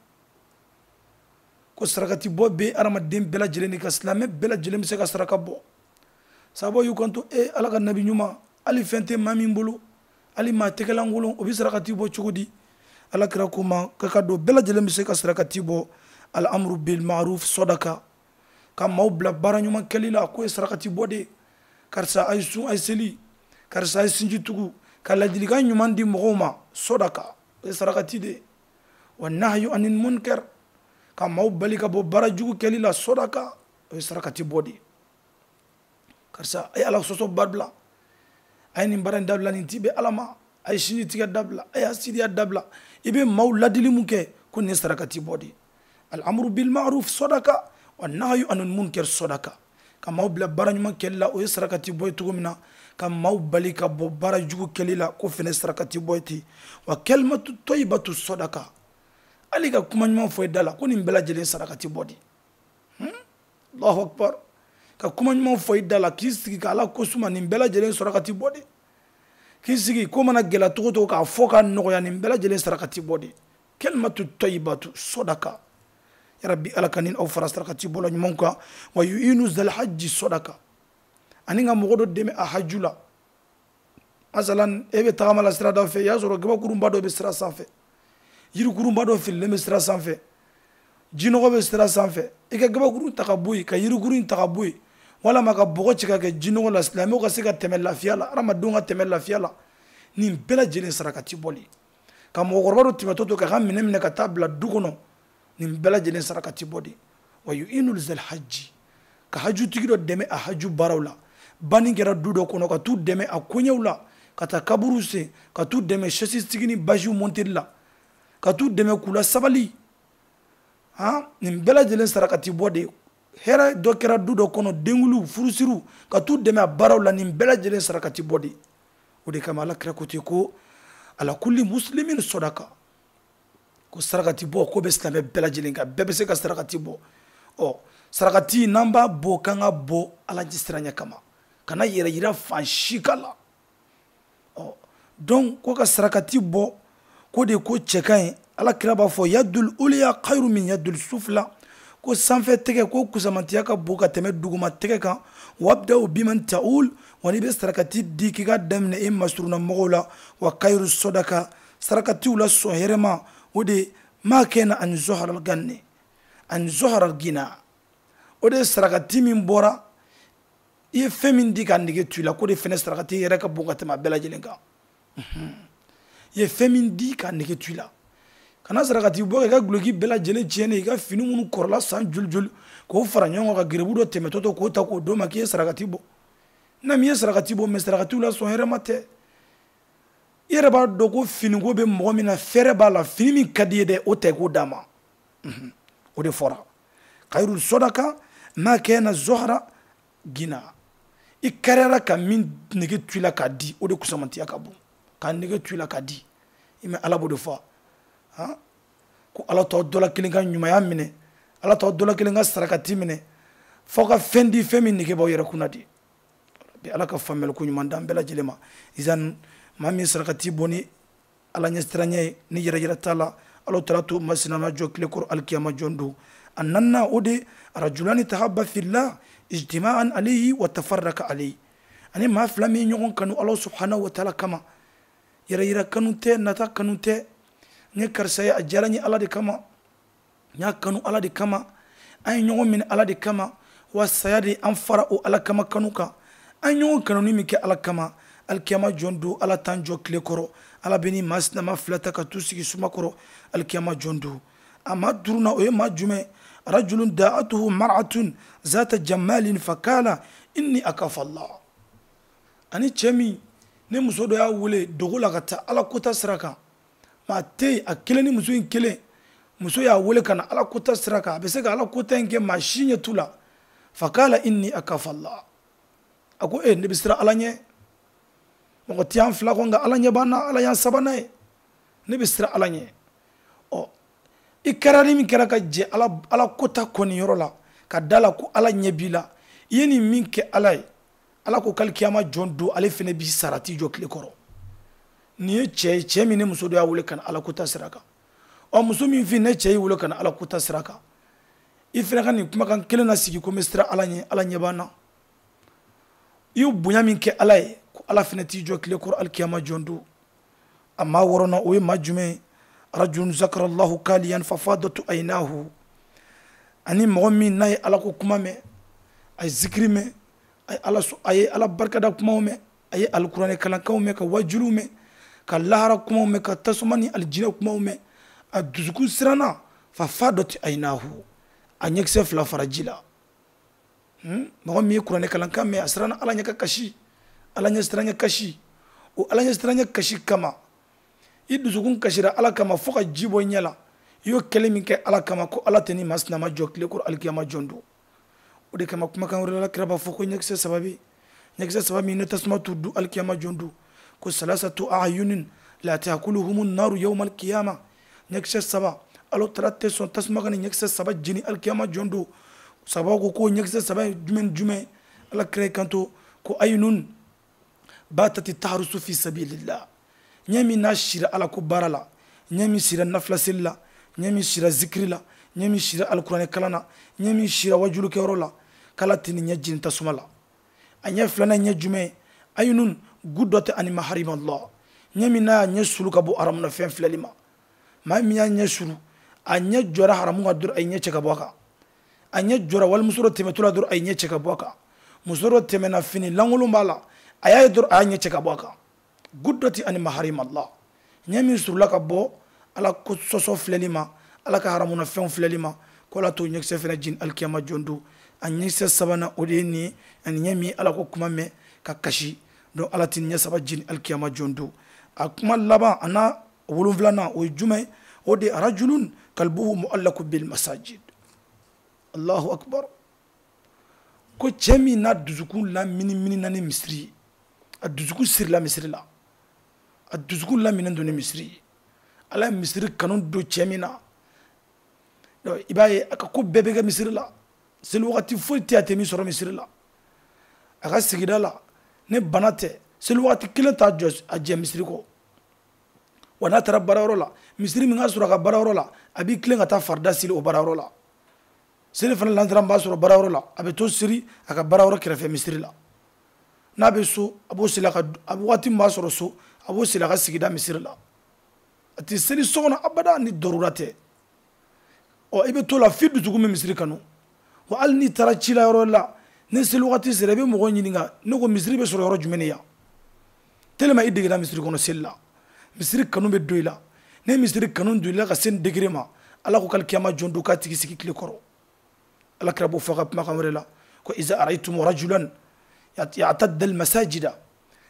Ko sarakati bɔ bɛ hadamaden bɛɛ lajɛlen de kan, silamɛ bɛɛ lajɛlen bɛ se ka saraka bɔ. Sababu y'u kanto, e Ala ka nabi ɲuman, hali fɛn tɛ maa min bolo, hali maa tɛgɛlankolon, o bɛ sarakati bɔ cogo di? Ala kira ko ma k'a ka don bɛɛ lajɛlen bɛ se ka sarakati bɔ. Al amru bil ma'ruf sadaka. Ka maaw bila baara ɲuman kɛli la, k'o ye sarakati bɔ de ye. Karisa a ye sun, a ye seli, karisa a ye sinji tugu, ka ladilikan ɲuman di mɔgɔw ma, sadaka, o ye sarakati de ye. Wa nahyu anil munkar, ka maaw bali ka bɔ baara jugu kɛli la, sadaka, o ye sarakati bɔ de ye. Karisa a ye Ala sɔsɔ ba bila, a ye nin baara in dabila, nin ti bɛn Ala ma, a ye sinji tigɛ dabila, a ye hasidiya dabila. I bɛ maaw ladili mun kɛ, ko nin ye sarakati bɔ de ye. Al amru bil ma'ruf sadaka wa nahyu anil munkar sadaka. Ka maaw bila baara ɲuman kɛli la, o ye sarakati bɔ ye cogo min na, ka maaw bali ka bɔ baara jugu kɛli la, k'o fɛnɛ sarakati bɔ ye ten. Wa kalimatu tayyibatu sadaka, hali ka kuma ɲuman fɔ i da la, ko nin bɛɛ lajɛlen sarakati bɔ de. Allahu akbar. Ka kuma ɲuman fɔ i da la, k'i sigi ka Ala ko suma, nin bɛɛ lajɛlen sarakati bɔ de. K'i sigi ko mana gɛlɛya cogo o cogo k'a fɔ k'a nɔgɔya, nin bɛɛ lajɛlen sarakati bɔ de. Kalimatu tayyibatu sadaka. Yarabi Ala ka nin aw fara sarakati bɔla ɲumanw kan. Wa yu'inu zal hajji sadaka, ani ka mɔgɔ dɔ dɛmɛ a haju la. Masalan, e bɛ tagama la sirada fɛ, i y'a sɔrɔ gabakurunba dɔ bɛ sira sanfɛ, yirikurunba dɔ fililen bɛ sira sanfɛ, jinɔgɔ bɛ sira sanfɛ, i ka gabakurun ta ka bɔ yen, ka yirikurun in ta ka bɔ yen, Walama ka bɔgɔ ci ka kɛ jinɔgɔ la, silamɛw ka se ka tɛmɛ lafiya la, hadamadenw ka tɛmɛ lafiya la. Nin bɛɛ lajɛlen sarakati bɔli. Ka mɔgɔkɔrɔba dɔ tɛmɛtɔ to k'a ka minɛ minɛ ka taa bila du kɔnɔ, nin bɛɛ lajɛlen sarakati bɔ de. Wa yu'inu zal hajji, ka hajutigi dɔ dɛmɛ a haju baaraw la. Banni kɛra du dɔ kɔnɔ, ka t'u dɛmɛ a koɲɛw la, ka taa kaburu sen, ka t'u dɛmɛ chaise sigi ni basiw monteli la, ka t'u dɛmɛ k'u la sabali. Han, nin bɛɛ lajɛlen sarakati bɔ de. Hɛrɛ dɔ kɛra du dɔ kɔnɔ, denkuliw, furusiriw, ka t'u dɛmɛ a baaraw la, nin bɛɛ lajɛlen sarakati bɔ de. O de kama Ala kira ko ten ko ala kulli muslimin sɔdaka, ko sarakati bɔ ko bɛ silamɛ bɛɛ lajɛlen kan, bɛɛ bɛ se ka sarakati bɔ. Ɔ sarakati n'an b'a bɔ, k'an ka bɔ Ala ɲɛsiranɲɛ kama, kana yɛrɛ yira fan si ka la. Ɔ donc ko ka sarakati bɔ ko de ko cɛ ka ɲi. Ala kira b'a fɔ yadul uliya khayru min yadul sufla, ko sanfɛ tɛgɛ ko kusamantiya ka bon ka tɛmɛ duguma tɛgɛ kan. Wabda'u biman ta'ul, wa n'i bɛ sarakati di k'i ka daminɛ e masurunna mɔgɔw la. Wa khayru sɔdaka, sarakatiw la sɔn hɛrɛma o de ma kɛna an zoharal ganni an zoharal gina, o de ye sarakati min bɔra i ye fɛn min di k'a nege to i la, k'o de fɛnɛ sarakati yɛrɛ ka bon ka tɛmɛ a bɛɛ lajɛlen kan. I ye fɛn min di k'a nege to i la, kana sarakati bɔ i ka guloki bɛɛ lajɛlen tiɲɛnen, i ka fini minnu kɔrɔla san joli joli k'o fara ɲɔgɔn kan ka gerebu dɔ tɛmɛtɔ to k'o ta k'o d'o ma k'i ye sarakati bɔ. Na min ye sarakati bɔ, mɛ sarakatiw la sɔn hɛrɛma tɛ. I yɛrɛ b'a dɔn ko finiko bɛ mɔgɔ min na, fɛrɛ b'a la, fini min ka di ye dɛ, o ta i k'o d'a ma. O de fɔra kayiru sɔdaka ma kɛna zohara gina, i kariyara ka min nege to i la k'a di, o de kusamantiya ka bon k'a nege to i la k'a di. I mɛ Ala b'o de fɔ, han, ko Ala t'aw dɔ la kelen ka ɲumanya minɛ, Ala t'aw dɔ la kelen ka sarakati minɛ, f'aw ka fɛn di fɛn min nege b'aw yɛrɛ kunna de. Bi Ala ka faamuyali ko ɲuman d'an bɛɛ lajɛlen ma. Izan maa min sarakati bɔ ni Ala ɲɛsiranɲɛ ye, ni yɛrɛ yɛrɛ t'a la, Ala taala t'o masina jɔ tile kɔrɔ alikiyama jɔn don. A naaninan o de rajulani tahabba fillah ijtima'an alayhi wa tafarraka alayhi, ani maa fila min ye ɲɔgɔn kanu Ala subhanahu wa ta'ala kama, yɛrɛ yira kanu tɛ, nata kanu tɛ. N ye karisa ye, a diyara n ye Ala de kama, n y'a kanu Ala de kama, an ye ɲɔgɔn minɛ Ala de kama, wa saya de an fara o Ala kama kanu kan. An ye ɲɔgɔn kanuni min kɛ Ala kama, alikiyama jɔn don Ala t'an jɔ tile kɔrɔ, Ala bɛ ni maa sinama fila ta ka t'u sigi suma kɔrɔ alikiyama jɔn don. A maa duurunan o ye maa jumɛn? Rajulun da'atuhu mar'atun zata jamalin fakala inni akafa Allah, ani cɛ min ni muso dɔ y'a wele dogo la ka taa Ala kota sira kan, maa tɛ yen, a kelen ni muso in kelen, muso y'a wele ka na Ala kota sira kan, a bɛ se ka Ala kota in kɛ maa si ɲɛ t'u la. Fakala inni akafa Allah, a ko e ne bɛ siran Ala ɲɛ, mɔgɔ tɛ an fila kɔ nka Ala ɲɛ b'an na, Ala y'an sabanan ye, ne bɛ siran Ala ɲɛ. Ɔ i kɛra min kɛra ka jɛ Ala kota kɔni yɔrɔ la, ka da la ko Ala ɲɛ b'i la, i ye nin min kɛ Ala ye, Ala ko k'alikiyama jɔn don ale fɛnɛ b'i sara t'i jɔ tile kɔrɔ. Nin ye cɛ ye, cɛ min ni muso dɔ y'a wele ka na Ala kota sira kan. Ɔ muso min fin ne cɛ y'i wele ka na Ala kota sira kan, i fɛnɛ ka nin kumakan kelen na sigi ko n bɛ siran Ala ɲɛ, Ala ɲɛ b'an na. I ye bonya min kɛ Ala ye, ko Ala fɛnɛ t'i jɔ tile kɔrɔ alikiyama jɔn don. A maa wɔɔrɔnan o ye maa jumɛn ye? Rajulun zakara Allahu kaliyan fafadatu aynahu, ani mɔgɔ min n'a ye Ala ko kuma mɛn, a ye zikiri mɛn, a ye Ala barikada kumaw mɛn, a ye alikuranɛ kalankanw mɛn, ka wajuliw mɛn, ka lahara kumaw mɛn, ka tasuma ni alijinɛ kumaw mɛn, a dusukun siranna, fafadatu aynahu, a ɲɛkisɛ fila fara ji la. Mɔgɔ min ye kuranɛ kalankan mɛn, a siranna Ala ɲɛ ka kasi, Ala ɲɛ siranɲɛ kasi, o Ala ɲɛ siranɲɛ kasi kama, i dusukun kasira Ala kama fo ka ji bɔ i ɲɛ la, i y'o kɛlen min kɛ Ala kama, ko Ala tɛ ni maa sinama jɔ tile kɔrɔ alikiyama jɔn don. O de kama kumakan wɛrɛ la kira b'a fɔ ko ɲɛkisɛ saba bɛ, ɲɛkisɛ saba min ne tasuma t'u dun alikiyama jɔn don, ko salasatu a'yunin la ta'kuluhumun naru yawmal qiyama, ɲɛkisɛ saba Ala taala tɛ sɔn tasuma ka nin ɲɛkisɛ saba jeni alikiyama jɔn don. Sabaw ko ko ɲɛkisɛ saba ye jumɛn jumɛn? Ala kira y'i kanto ko ayinun batati taharusu fi sabilillah, ɲɛ min n'a sira Ala ko baara la, ɲɛ min sira nafila seli la, ɲɛ min sira zikiri la, ɲɛ min sira alikuranɛ kalan na, ɲɛ min sira wajulikɛyɔrɔ la, k'Ala tɛ nin ɲɛ jeni tasuma la. A ɲɛ filanan ɲɛ jumɛn ye? Ayinun gudɔtɛ ani maharimallah, ɲɛ min n'a y'a ɲɛ sulu ka bɔ haramu na fɛn filɛli ma. Maa min y'a ɲɛ sulu, a ɲɛ jɔra haramu kan dɔrɔn, a ye ɲɛ cɛ ka bɔ a kan, a ɲɛ jɔra walimuso dɔ tɛmɛtɔ la dɔrɔn, a ye ɲɛ cɛ ka bɔ a kan, Muso dɔ tɛmɛna fini lankolon b'a la, a y'a ye dɔrɔn a y'a ɲɛ cɛ ka bɔ a kan. Guddati ani maharim Allah, ɲɛ min surula ka bɔ ala ko sɔsɔ filɛli ma, ala ka haramuna fɛnw filɛli ma, ko ala t'o ɲɛkisɛ fɛnɛ jigin alikiyama jɔn don. A ɲɛkisɛ sabanan o de ye nin ye, ani ɲɛ min ala ko kuma mɛn ka kasi, donc ala tɛ ɲɛ saba jigin alikiyama jɔn don. A kuma laban a n'a wolonfilanan o ye jumɛn ye? O de ye rajulun kalbuhu mu'allaku bil masajid. Allahu akbar. Ko cɛ min n'a dusukun laminimini na ni misiri ye, a dusukun sirila misiri la, a dusukun laminen don ni misiri ye, ala ye misiri kanu don cɛ min na, donc i b'a ye a ka ko bɛɛ bɛ kɛ misiri la, seli wagati foyi tɛ a tɛ min sɔrɔ misiri la. A ka sigida la ni bana tɛ, seli wagati kelen t'a jɔ a jɛ misiri kɔ. Wa n'a taara baarayɔrɔ la, misiri min ka sɔrɔ a ka baarayɔrɔ la, a b'i tilen ka taa farida seli o baarayɔrɔ la. Seli fana lantaran b'a sɔrɔ baarayɔrɔ la, a bɛ to siri a ka baarayɔrɔ kɛrɛfɛ misiri la. N'a bɛ so, a b'o seli a ka, a bɛ waati min b'a sɔrɔ so, a b'o seli a ka sigida misiri la. A tɛ seli so kɔnɔ abada ni dɔrura tɛ. Ɔ i bɛ to la f'i dusukun bɛ misiri kanu. Wa hali n'i taara ci la yɔrɔ la, ni seli wagati sera, i bɛ mɔgɔw ɲininka, ne ko misiri bɛ sɔrɔ yɔrɔ jumɛn de yan? Tellement i degera misiri kɔnɔ seli la, misiri kanu bɛ don i la. Ni misiri kanu don i la ka se nin degré ma, ala ko k'ali kiyama jɔn don k'a tigi sigi tile kɔrɔ. Ala kira b'o fɔ a ka kumakan wɛrɛ la, ko iza araytum rajulan ya'tadda al-masajida,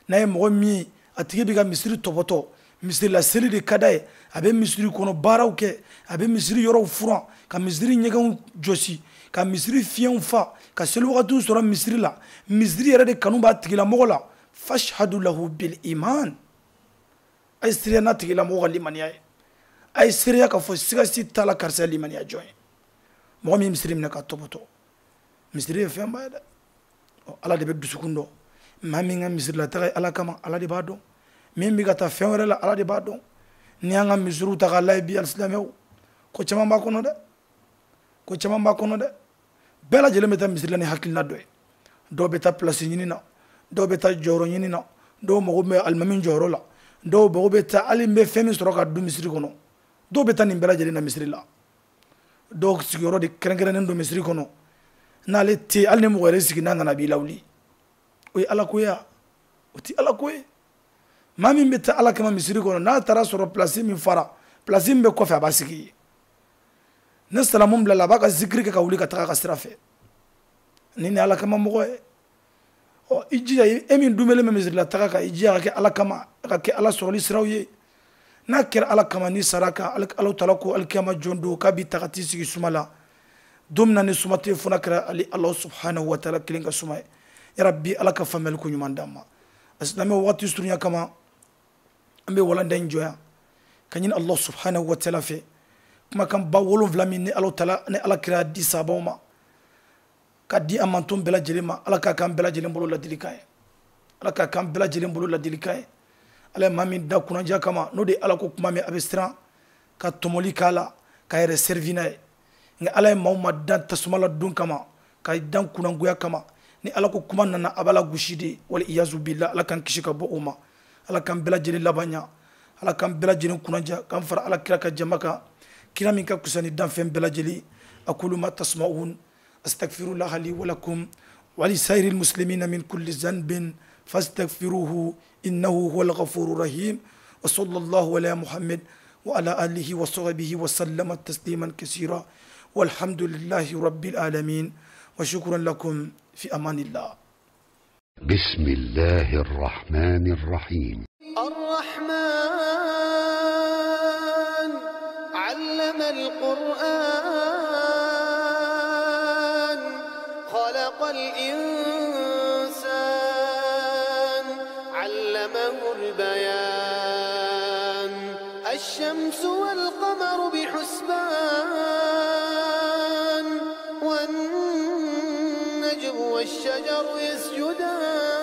n'a ye mɔgɔ min ye a tigi bɛ ka misiri tɔbɔtɔ, misiri la seli de ka d'a ye, a bɛ misiri kɔnɔ baaraw kɛ, a bɛ misiri yɔrɔw furan, ka misiri ɲɛgɛnw jɔsi, ka misiri fiɲɛw fa, ka seli wagatiw sɔrɔ misiri la, misiri yɛrɛ de kanu b'a tigilamɔgɔ la. Fashhadu lahu bil iman, a ye seereya n'a tigilamɔgɔ ka limaniya ye, a ye seereya k'a fɔ siga si t'a la karisa ye limaniya jɔn ye. Mɔgɔ min ye misiri minɛ k'a tɔbɔtɔ, misiri ye fɛnba ye dɛ. Ɔ, ala de bɛ dusukun dɔn. Maa min ka misiri la taga ye ala kama, ala de b'a dɔn. Min bɛ ka taa fɛn wɛrɛ la, ala de b'a dɔn. N'i y'an ka misiriw ta k'a lajɛ bi, alisilamɛw, ko caman b'a kɔnɔ dɛ, ko caman b'a kɔnɔ dɛ. Bɛɛ lajɛlen bɛ taa misiri la ni hakilina dɔ ye. Dɔw bɛ taa pilasi ɲini na, dɔw bɛ taa jɔyɔrɔ ɲini na, dɔw mago bɛ alimami jɔyɔrɔ la, dɔw mago bɛ taa hali n bɛ fɛn min sɔrɔ ka dun misiri kɔnɔ. Dɔw bɛ taa nin bɛɛ lajɛlen na misiri la. Dɔw sigiyɔrɔ de kɛrɛnkɛrɛnnen don misiri kɔnɔ, n'ale tɛ yen, hali ni mɔgɔ wɛrɛ sigi n'a nana a b'i lawuli. O ye ala ko ye wa? O tɛ ala ko ye. Maa min bɛ taa ala kama misiri kɔnɔ, n'a taara sɔrɔ pilasi min fara, pilasi min bɛ kɔfɛ, a b'a sigi yen. Ni salamu bilala, a b'a ka zikiri kɛ ka wuli ka taga a ka sira fɛ. Nin ye ala kama mɔgɔ ye. Ɔ, i jija, e min dumɛlen bɛ misiri la taga kan, i jija ka kɛ ala kama, ka kɛ ala sɔrɔli siraw ye. N'a kɛra ala kama, ni sara kan, Alahu taala ko alikiyama jɔn don k'a b'i ta ka t'i sigi suma la. Don min na ni suma tɛ yen, fo n'a kɛra ale Alahu subhanahu wa taala kelen ka suma ye. Ya Rabbi, ala ka faamuyali ko ɲuman d'an ma. A silamɛ waati surunya kama, an bɛ walanda in jɔ yan ka ɲini Alahu subhanahu wa taala fɛ. Kumakan ba wolonwula min ni Alahu taala ni ala kira di sahabaw ma, ka di an manton bɛɛ lajɛlen ma, ala k'a k'an bɛɛ lajɛlen bolo ladilikan ye. Ala k'a k'an bɛɛ lajɛlen bolo ladilikan ye. Ala ye maa min da kunnaja kama, n'o de ye ala ko kuma min, a bɛ siran ka tɔmɔli k'a la, k'a yɛrɛ servi n'a ye. Nka ala ye maaw ma dan tasuma la don kama, ka dan kunnangoya kama, ni ala ko kuma nana, a b'a la gosi de. Wali iyazu billah, ala k'an kisi ka bɔ o ma. Ala k'an bɛɛ lajɛlen laban ɲa, ala k'an bɛɛ lajɛlen kunnaja, k'an fara ala kira ka jama kan, kira min ka kusa ni danfɛn bɛɛ lajɛlen. Aqulu ma tasma'un, astaghfirullah li wa lakum wa li sairil muslimina min kulli dhanbin fastaghfiruhu innahu huwal ghafurur rahim. Wa sallallahu ala Muhammad wa ala alihi wa sahbihi wa sallama tasliman kaseera. Walhamdulillahi rabbil alamin. Wa shukran lakum fi amanillah. بسم الله الرحمن الرحيم. الرحمن علم القرآن، خلق الإنسان، علمه البيان. الشمس والقمر بحسبان، والنجم والشجر يسجدان.